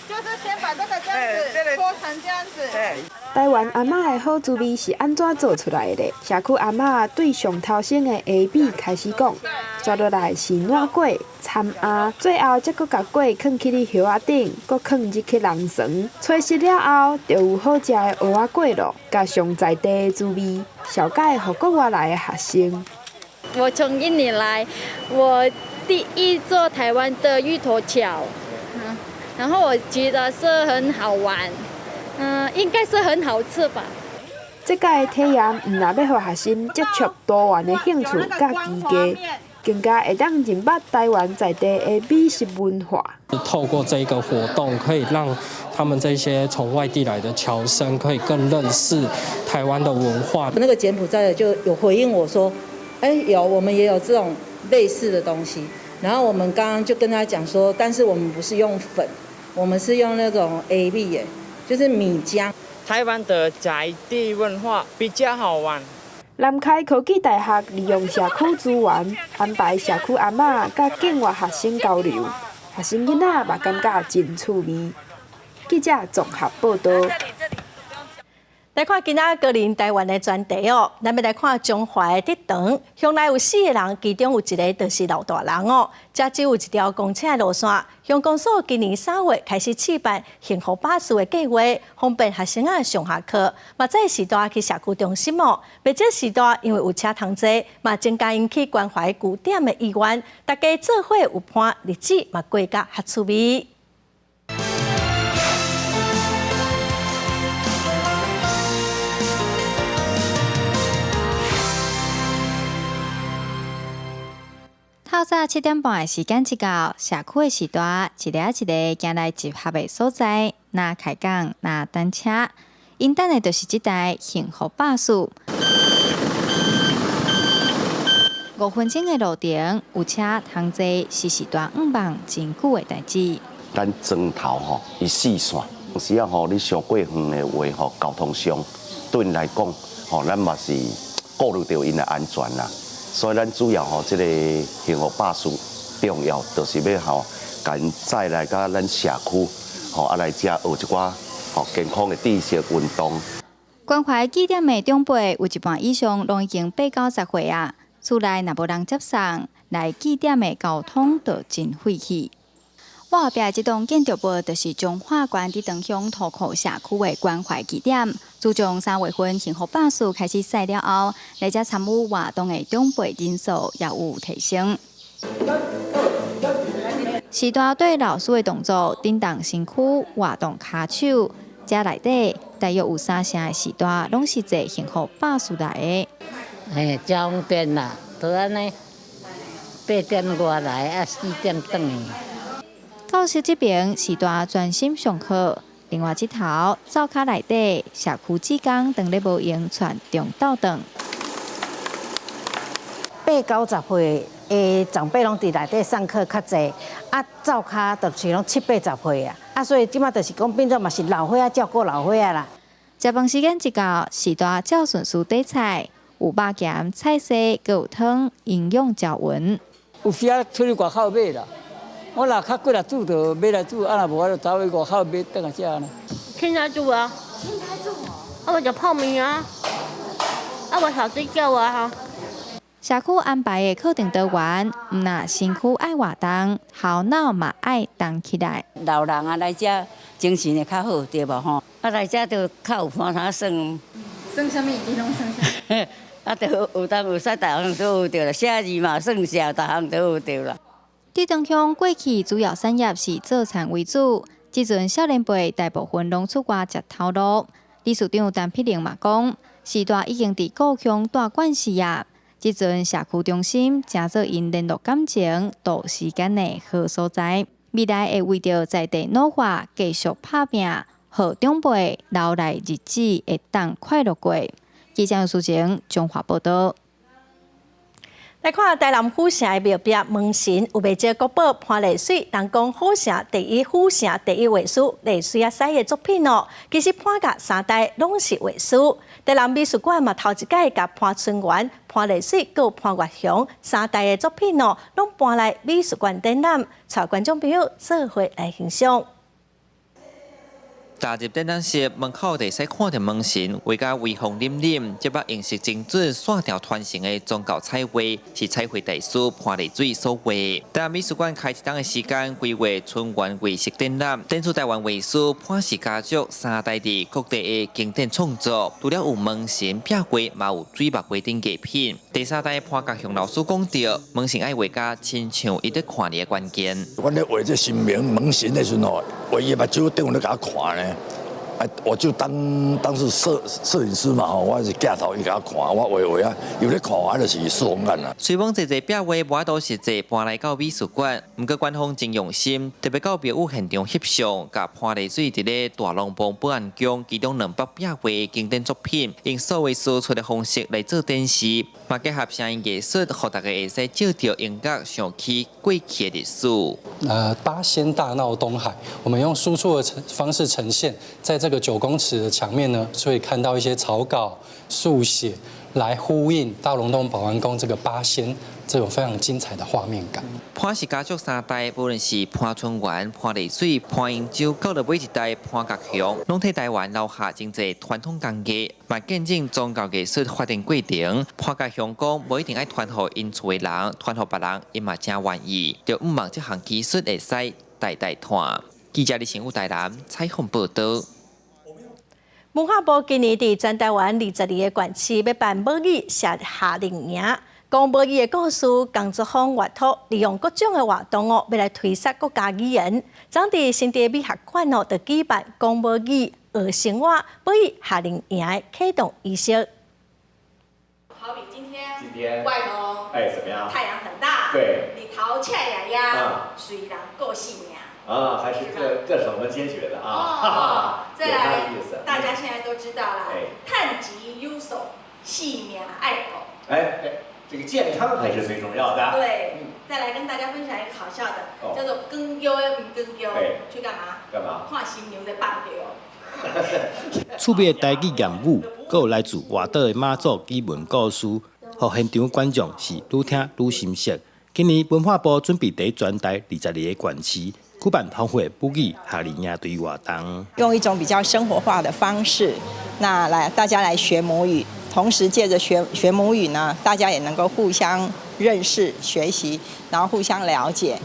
[SPEAKER 20] 就是先把這個這樣子搓成這樣子。
[SPEAKER 21] 台灣阿嬤的好滋味是按怎做出來的？社區阿嬤對上頭先的下米開始講，接落來是滷粿、摻餡，最後才閣共粿囥去佇葉仔頂，閣囥入去籠床，吹熟了後，就有好食的蚵仔粿囉。共上在地的滋味，紹介予國外來的學生。
[SPEAKER 22] 我從印尼來，我第一座台灣的芋頭橋，然後我覺得是很好玩。應該是很好吃吧。
[SPEAKER 21] 這屆體驗毋但欲予學生接觸多元的興趣佮技藝，更加會當認捌台灣在地的美食文化。
[SPEAKER 5] 透過這個活動，可以讓他們這些從外地來的僑生，可以更認識台灣的文化。
[SPEAKER 23] 那個柬埔寨的就有回應我說：“欸，有，我們也有這種類似的東西。”然後我們剛剛就跟他講說，但是我們不是用粉，我們是用那種 A B 耶。就是米漿。
[SPEAKER 24] 台灣的在地文化比較好玩。
[SPEAKER 21] 南開科技大學利用社區資源，安排社區阿嬤佮境外學生交流，學生囡仔嘛感覺真趣味。記者綜合報道。
[SPEAKER 2] 來看今仔高齡台灣的專題哦，咱欲來看彰化的竹塘，鄉內有四個人，其中有一个就是老大人哦。遮只有一條公車的路線，鄉公所今年3月開始試辦幸福巴士的計劃，方便學生仔上下課。嘛，這時段去社區中心哦，袂少時段因為有車通坐，嘛增加𪜶去關懷據點的意願，大家做伙有伴，日子嘛過甲較趣味。
[SPEAKER 15] 透早7點半的時間一到，社區的序大，一个一个行來集合的所在，若開講，若單車，𪜶等的就是這台幸福巴士。5分鐘的路程，有車通坐，是序大向望真久的代誌。
[SPEAKER 29] 咱莊頭吼，伊四線，有時仔吼，你傷過遠的話吼，交通上對𪜶來講吼，咱嘛是顧慮著𪜶的安全啦。所以咱主要吼，這个幸福巴士重要，就是欲吼，共𪜶載來到咱社區，吼啊來遮學一寡吼健康的知識運動。
[SPEAKER 15] 關懷據點的長輩有一半以上攏已經80、90歲啊，厝內若無人接送，來據點的交通就真費氣。我後壁這棟建築物就是彰化縣佇長鄉塗埔社區的關懷據點。自從3月份幸福巴士開始駛了後，來遮參與活動的長輩人數也有提升。時大對老師的動作，振動身軀，活動跤手，遮內底大約有三成的序大，攏是坐幸福巴士來的。
[SPEAKER 3] 嘿，真方便啦，就按呢，8點外來，啊4點轉去。
[SPEAKER 15] 教室這邊序大專心上課，另外這頭灶跤內底社區志工當咧無閒傳中晝頓。
[SPEAKER 4] 八九十歲的長輩攏佇內底上課較濟，啊灶跤就是攏七八十歲啊，啊所以這馬就是講變做嘛是老歲仔照顧老歲仔啦。
[SPEAKER 15] 食飯時間一到，序大照順序點菜，有肉鹹、菜色，閣有湯，營養均勻。
[SPEAKER 6] 有時啊出去外口買啦。我若較過來煮就買來煮，啊若無我就走去外口買轉來食呢。
[SPEAKER 7] 凊彩煮啊。
[SPEAKER 15] 凊彩煮哦。
[SPEAKER 7] 啊，無食泡麵啊，啊無炒水餃啊。
[SPEAKER 15] 社區安排的課程導員，毋但身軀愛活動，頭腦嘛愛動起來。
[SPEAKER 8] 老人啊來遮精神會較好，對無吼？啊來遮就較有盤通耍。
[SPEAKER 20] 耍啥物？你攏耍啥？
[SPEAKER 8] 啊，就學東學西，逐項都學著啦。寫字嘛算數，逐項都學著啦。
[SPEAKER 15] 佇長鄉過去主要產業是做田為主，這陣少年輩大部分攏出外食頭路。理事長陳碧玲嘛講，序大已經佇故鄉蹛慣勢啊。這陣社區中心成做𪜶聯絡感情、度時間的好所在。未來會為著在地老化繼續拍拚，予長輩留來日子會當快樂過。記者蘇晴彰化報導。
[SPEAKER 2] 來看台南府城的廟壁門神有袂少國寶潘麗水，人講府城第一府城第一畫師麗水仔師的作品哦。其實潘家三代攏是畫師，台南美術館嘛頭一擺共潘春元、潘麗水閣潘月祥三代的作品哦，攏搬來美術館展覽，帶觀眾朋友做伙來欣賞。
[SPEAKER 10] 踏入展覽室門口，就會使看著門神，畫甲威風凜凜，這幅用色精準、線條傳神的宗教彩畫，是彩繪大師潘麗水所畫。台南美術館開一冬的時間，規劃春元藝術展覽，展出台灣畫師潘氏家族三代佇各地的經典創作，除了有門神壁畫，嘛有水墨畫等藝品。第三代潘國雄老師講著，門神愛畫甲親像伊佇看你的關鍵。
[SPEAKER 11] 阮咧畫這神明門神的時陣吼，畫伊目睭頂咧共我看呢。啊，我就當當是攝影師嘛吼，我是鏡頭伊共我看，我畫畫啊，有咧看我就是四方眼啦。
[SPEAKER 10] 雖罔濟濟壁畫無法度實際搬來到美術館，毋過館方真用心，特別到廟宇現場翕相，共潘麗水佇咧大龍峒保安宮其中兩幅壁畫經典作品，用數位輸出的方式來做展示，嘛結合聲音藝術，予大家會使借著音樂想起過去的歷史。
[SPEAKER 5] 八仙大鬧東海，我們用輸出的方式呈現，在這個9公尺的牆面呢，所以看到一些草稿、速寫，來呼應大龍峒保安宮這個八仙這種非常精彩的畫面感。
[SPEAKER 10] 潘氏家族三代，無論是潘春元、潘麗水、潘英洲，到了尾一代潘國雄，攏替台灣留下真濟傳統工藝，嘛見證宗教藝術發展過程。潘國雄講，無一定愛傳予𪜶厝的人，傳予別人，𪜶嘛誠願意。就向望這項技術會使代代傳。記者李成武台南採訪報導。
[SPEAKER 2] 文化部今年佇全台灣22個縣市欲辦母語夏令營，講母語的故事、工作坊、活動，利用各種的活動哦，欲來推廣國家語言。昨佇新竹美學館哦，就舉辦講母語學生活母語夏令營的啟動儀式。
[SPEAKER 20] 好比今天，
[SPEAKER 25] 今天
[SPEAKER 20] 外頭
[SPEAKER 25] 哎怎麼樣？
[SPEAKER 20] 太陽很大，
[SPEAKER 25] 對，
[SPEAKER 20] 日頭赤炎炎，雖然顧性命。
[SPEAKER 25] 啊，還是這是我們先學的啊。
[SPEAKER 20] 哦，再來，大家現在都知道了，趁錢有數，性命愛顧。
[SPEAKER 25] 哎，對，這個健康才是最重要的。
[SPEAKER 20] 對，再來跟大家分享一個好笑的，叫做光叫的毋光叫，去幹嘛？
[SPEAKER 25] 幹嘛？
[SPEAKER 20] 看新娘咧放尿。
[SPEAKER 26] 趣味的台語諺語，閣有來自外島的媽祖奇聞故事，予現場觀眾是愈聽愈心熟。今年文化部準備佇全台22個縣市舉辦豐富的母語夏令營隊活動，
[SPEAKER 12] 用一種比較生活化的方式，那來大家來學母語，同時借著學學母語呢，大家也能夠互相認識、學習，然後互相了解。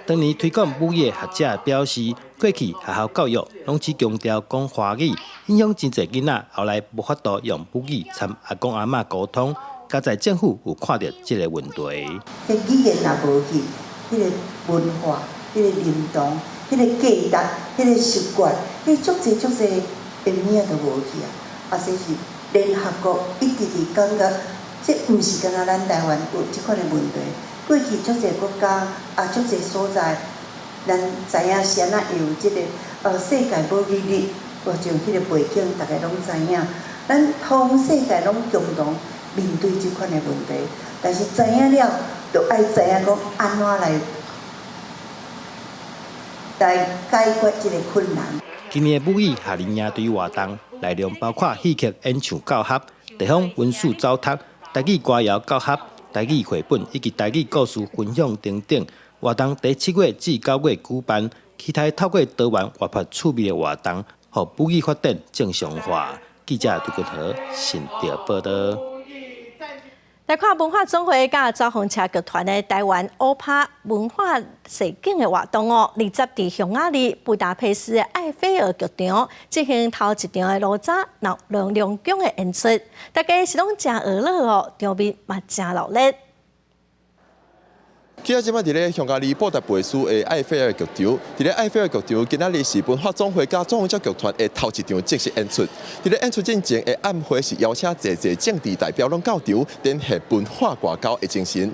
[SPEAKER 26] 當年推廣母語的學者表示，過去學校教育攏只強調講華語，影響真濟囡仔後來無法度用母語參阿公阿嬤溝通。佳哉政府有看著這個問題。
[SPEAKER 9] 這語言若無去，彼個文化、彼個認同、彼個價值、彼個習慣，彼足濟足濟的物仔都無去啊！啊，這是聯合國一直佇感覺，這毋是干焦咱台灣有這款的問題。過去足濟國家啊，足濟所在，咱知影是按怎會有這個世界母語日，我像彼個背景，大家攏知影。咱全世界攏共同面對這款的問題，但是知影了，就愛知影講按怎來解決這個困難。
[SPEAKER 26] 今年的母語夏令營隊活動內容包括戲曲演唱教學、地方文史走讀、台語歌謠教學、台語繪本以及台語故事分享等等。活動佇7月至9月舉辦，期待透過多元活潑趣味的活動，予母語發展正常化。記者杜君和新竹報導。
[SPEAKER 2] 來看文化總會佮走風車劇團的台灣烏拍文化實景的活動哦，20佇匈牙利布達佩斯的艾菲爾劇場進行頭一場的哪吒鬧龍宮的演出，大家是攏誠熱鬧哦，場面嘛誠熱鬧。
[SPEAKER 13] 記者這擺佇咧匈牙利布達佩斯的艾菲爾劇場，佇咧艾菲爾劇場，今仔日是文化總會佮走風車劇團的頭一場正式演出。佇咧演出進前的晚會是邀請濟濟政治代表攏到場，展現文化外交的精神。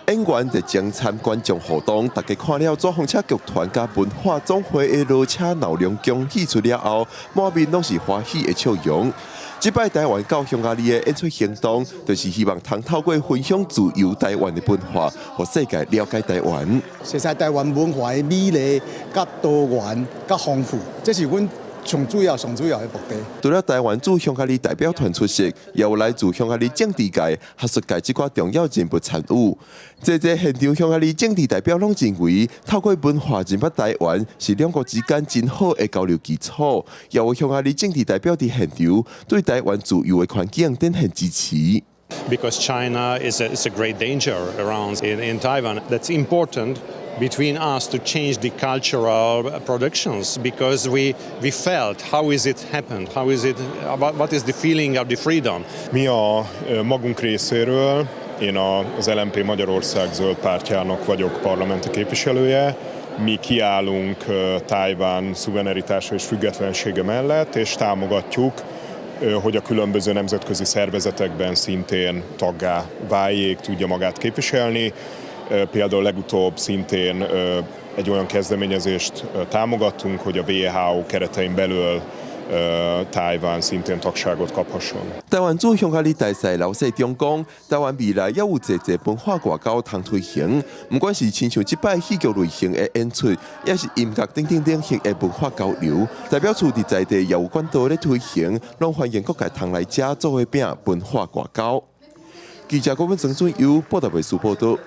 [SPEAKER 13] 演員熱情參觀眾互動，大家看了走風車劇團佮文化總會的哪吒鬧龍宮戲出了後，滿面攏是歡喜的笑容。這擺台灣到匈牙利的演出行動，就是希望通透過分享自由台灣的文化，予世界了解台灣。
[SPEAKER 14] 熟悉台灣文化的美麗、佮多元、佮豐富，這是阮上主要、上主要的目的。
[SPEAKER 13] 除了台灣駐匈牙利代表團出席，也有來自匈牙利政治界、學術界這寡重要人物參與。濟濟現場匈牙利政治代表攏認為，透過文化認捌台灣是兩國之間真好的交流基礎。也有匈牙利政治代表佇現場對台灣自由的環境展現支持。
[SPEAKER 16] Because China is a great danger around in Taiwan. That's important between us to change the cultural productions because we felt how is it happened, how is it, what is the feeling of the freedom.
[SPEAKER 17] Mi a magunk részéről, én az LMP Magyarország Zöld Pártjának vagyok parlamenti képviselője, mi kiállunk Tajvan szuverenitása és függetlensége mellett, és támogatjuk, hogy a különböző nemzetközi szervezetekben szintén taggá váljék, tudja magát képviselni. Például legutóbb szintén egy olyan kezdeményezést támogattunk, hogy a WHO keretein belül Tajvan szintén tagságot kaphasson.
[SPEAKER 13] 台灣駐匈牙利大使劉世忠講，台灣未來猶有濟濟文化外交通推行，毋管是親像這擺戲劇類型的演出，抑是音樂等等等型的文化交流，代表處佇在地也有管道咧推行，攏歡迎各界通來遮做伙拼文化外交。記者郭文曾俊優布達佩斯報導。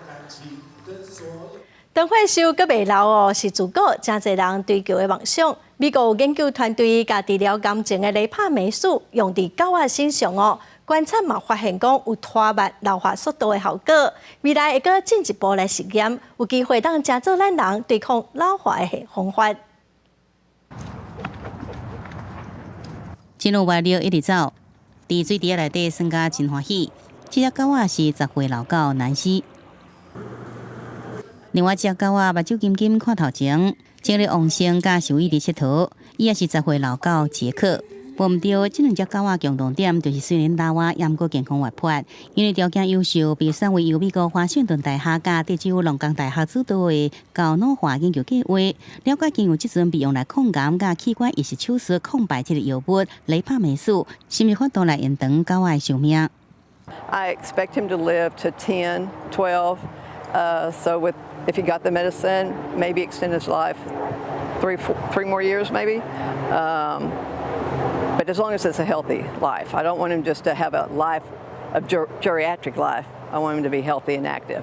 [SPEAKER 2] 長歲壽閣袂老哦，是自古誠濟人追求的夢想。美國研究團隊共治療癌症的雷帕霉素用佇狗仔身上哦，觀察嘛發現講有拖慢老化速度的效果。未來會閣進一步來實驗，有機會當成做咱人對抗老化的方法。
[SPEAKER 18] 真有活力一直走，佇水池仔內底耍甲真歡喜。這隻狗仔是10歲老狗南希。另外一隻狗仔目睭金金看頭前，精力旺盛，佮獸醫佇𨑨迌。伊也是10歲老狗傑克。無毋對，這兩隻狗仔共同點就是雖然老啊，猶毋過健康活潑，因為條件優秀，被選為由美國華盛頓大學佮德州農工大學主導的猴腦化研究計劃，了解經由這陣被用來抗癌佮器官移植手術抗敗這个藥物雷帕霉素，是毋是法度來延長狗仔的壽命
[SPEAKER 19] ？I expect him to live to 10, 12. So with if he got the medicine, maybe extend his life 3, 4, 3 more years, maybe. But as long as it's a healthy life, I don't want him just to have a life of geriatric life. I want him to be healthy and active.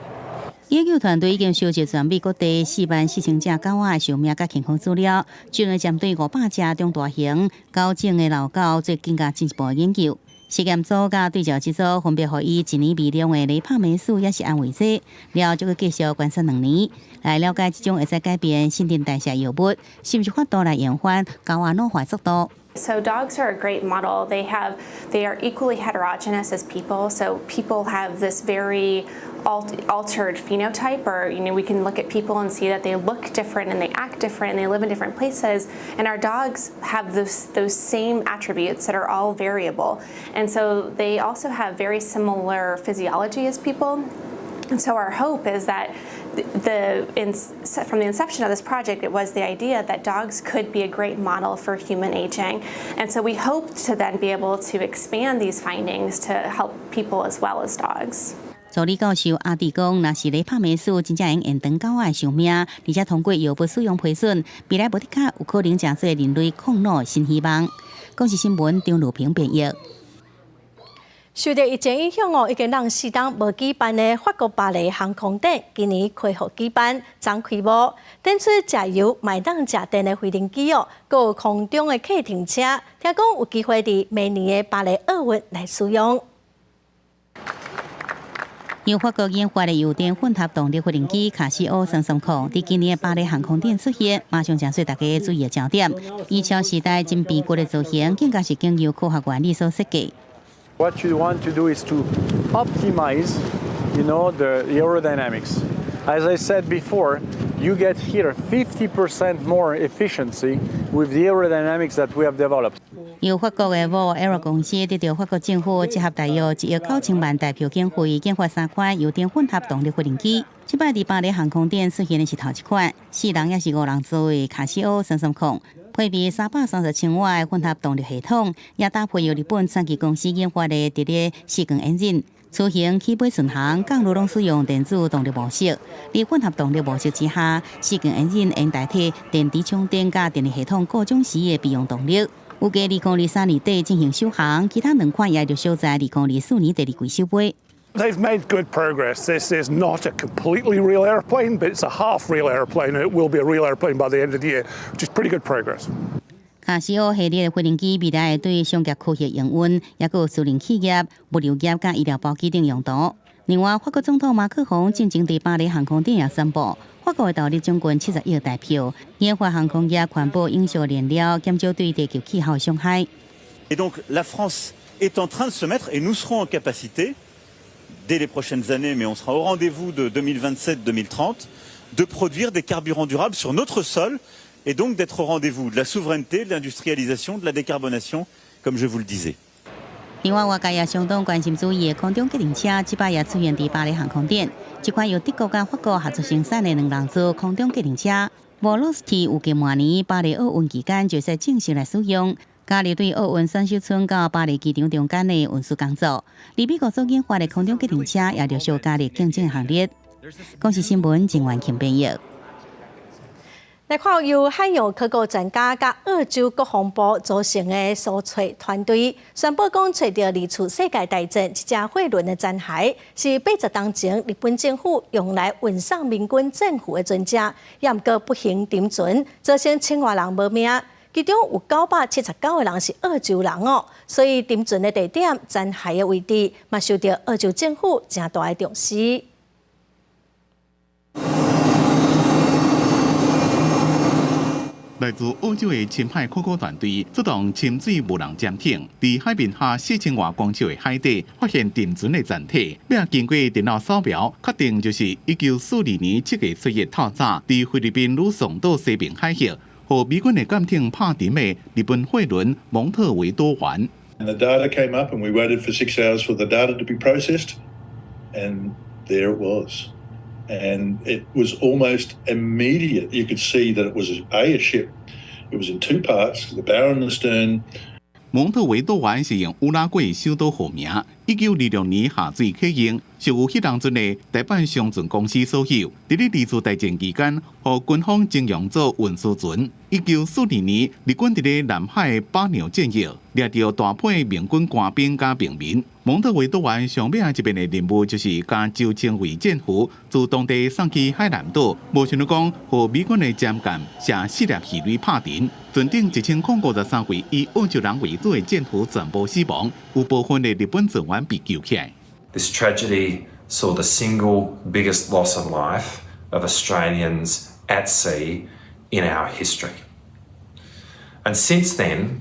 [SPEAKER 18] 研究團隊已經收集全美各地44,000隻狗仔的壽命佮健康資料，將會針對500隻中大型狗種的老狗做更加進一步的研究。實驗組佮對照這組分別予伊一年微量的雷帕霉素，抑是安慰劑，了後閣繼續觀察2年，來了解這種會使改變新陳代謝藥物，是毋是法度來延緩狗仔老化速度。
[SPEAKER 1] So dogs are a great model. They are equally heterogeneous as people. So people have this very altered phenotype, or we can look at people and see that they look different and they act different and they live in different places. And our dogs have those same attributes that are all variable. And so they also have very similar physiology as people. And so our hope is that from the inception of this project, it was the idea that dogs could be a great model for human aging. And so we hope to then be able to expand these findings to help people as well as dogs.
[SPEAKER 18] 助理教授阿弟講，若是雷帕霉素真正會延長狗仔的壽命，而且通過藥物使用批准，未來無的確有可能成做人類抗老新希望。公視新聞張路平編譯。
[SPEAKER 2] 受著疫情影響哦，已經兩四冬無舉辦的法國巴黎航空展，今年恢復舉辦，昨開幕。展出食油嘛會當食電的飛行機哦，閣有空中的客停車，聽講有機會佇明年的巴黎奧運來使用。
[SPEAKER 18] 由法國研發的油電混合動力飛行機卡西歐330，佇今年的巴黎航空展出現，馬上成做大家注意的焦點。以超時代真變骨的造型，更加是經由科學原理所設計。
[SPEAKER 3] What you want to do is to optimize the aerodynamics. As I said before, you get here 50% more efficiency with the aerodynamics that we have developed.
[SPEAKER 18] 由法國的 Vol Aero 公司得著法國政府折合大約1億9千萬台票經費，研發三款油電混合動力飛行機。這擺佇巴黎航空展出現的是頭一款，四人抑是五人座的卡西歐三三零，配備330千瓦的混合動力系統，也搭配由日本傳奇公司研發的直列四缸引擎。雛形起飛巡航，降落攏使用電子動力模式。佇混合動力模式之下，四缸引擎會代替電池充電佮電力系統各種時的備用動力。預計2023年底進行首航，其他兩款也陸續在2024年第二季首飛。
[SPEAKER 21] They've made good progress. This is not a completely real airplane, but it's a half real airplane, and it will be a real airplane by the end of the year, which is pretty good progress.
[SPEAKER 18] 卡西歐系列的飛行機未來會對商業科學營運，抑閣有私人企業、物流業佮醫療包機等用途。另外，法國總統馬克宏進前佇巴黎航空展也宣布，法國會投入將近70億台票，研發航空業環保永續燃料，減少對地球氣候傷害。
[SPEAKER 22] Et donc la France est en train de se mettre, et nous serons en capacité, dès les prochaines années, mais on sera au rendez-vous de 2027-2030, de produire des carburants durables sur notre sol, et donc d'être au rendez-vous de la souveraineté, de l'industrialisation, de la décarbonation, comme je vous le disais.
[SPEAKER 18] 另外，外界也相當關心注意的空中計程車，這擺也出現佇巴黎航空展。這款由德國佮法國合作生產的兩人座空中計程車，Volocity 預計明年巴黎奧運期間就會正式來使用，加入對奧運選手村到巴黎機場中間的運輸工作。而美國所研發的空中計程車也陸續加入競爭行列。公視新聞鄭元慶編譯。
[SPEAKER 2] 來看由海洋科學專家佮澳洲國防部組成的搜揣團隊，宣布講揣著二次世界大戰這隻貨輪的殘骸，是80冬前日本政府用來運送民軍戰俘的船隻，也毋過不幸沉船，造成千外人無命，其中有979個人是澳洲人哦，所以沉船的地點、殘骸的位置，嘛受著澳洲政府誠大的重視。
[SPEAKER 23] 來自澳洲的深海考古團隊出動深水無人潛艇，佇海面下4000外公尺的海底發現沉船的殘體。欲經過電腦掃描，確定就是1942年7月7日透早，佇菲律賓呂宋島西邊海域，予美軍的艦艇拍沉的日本貨輪蒙特維多丸。
[SPEAKER 24] And the data came up, and we waited for 6 hours for the data to be processed, and there it was. And it was almost immediate. You could see that it was a ship. It was in two parts, the bow and the stern.
[SPEAKER 23] 蒙特維多丸是用烏拉圭首都號名， 1926年下水啟用，屬於彼當陣的台版商船公司所有。佇咧二次大戰期間，予軍方徵用做運輸船。1942年，日軍佇咧南海巴紐戰役，掠著大批盟軍官兵佮平民。蒙特維多丸上尾仔一遍的任務，就是共周稱為戰俘，自當地送去海南島。無想到講，予美軍的潛艦射四粒魚雷拍沉，船頂1053位以澳洲人為主的戰俘全部死亡，有部分的日本船員被救起來。
[SPEAKER 4] This tragedy saw the single biggest loss of life of Australians at sea in our history. And since then,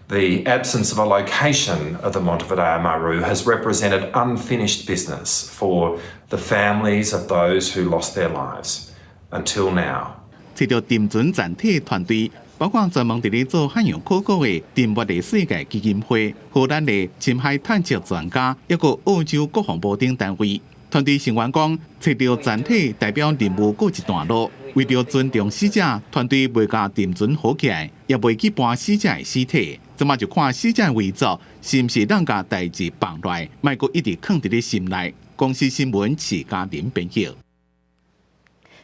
[SPEAKER 4] the absence of a location of the Montevideo Maru has represented unfinished business for the families of those who lost their lives until now.
[SPEAKER 23] 揣著沉船殘體團隊，包括專門佇咧做海洋考古的沉沒的世界基金會、荷蘭的深海探測專家，抑閣澳洲國防部等單位。團隊成員講，揣著殘體代表任務告一段落。為著尊重死者，團隊袂共沉船好起來，也袂去搬死者的屍體。這馬就看死者遺族是毋是會當共代誌放落來，莫閣一直囥佇咧心內。公視新聞徐嘉玲編譯。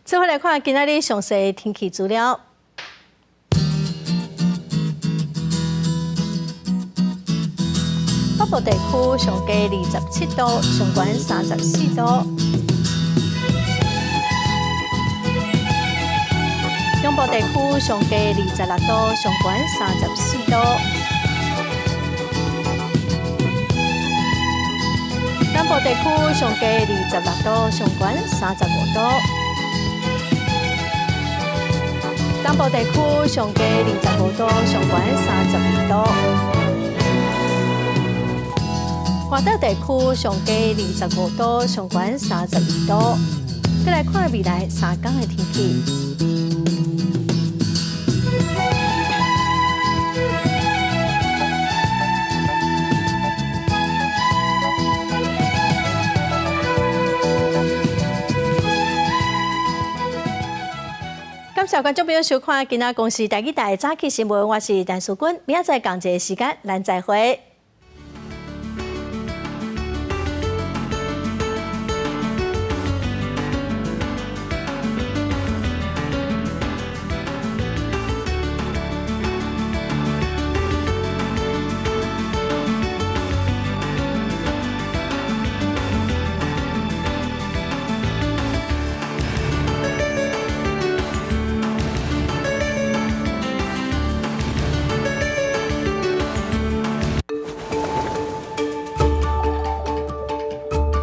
[SPEAKER 2] 最後來看今仔日詳細天氣資料。北部地區上低27度，上懸34度。中部地區上低26度，上懸34度。南部地區上低26度，上懸35度。東部地區上低25度，上懸32度。外島地區上低25度，上懸32度。閣來看未來3工的天氣。感謝觀眾朋友收看今仔公視台語台早起新聞，我是陳淑君，明仔載仝一个時間，咱再會。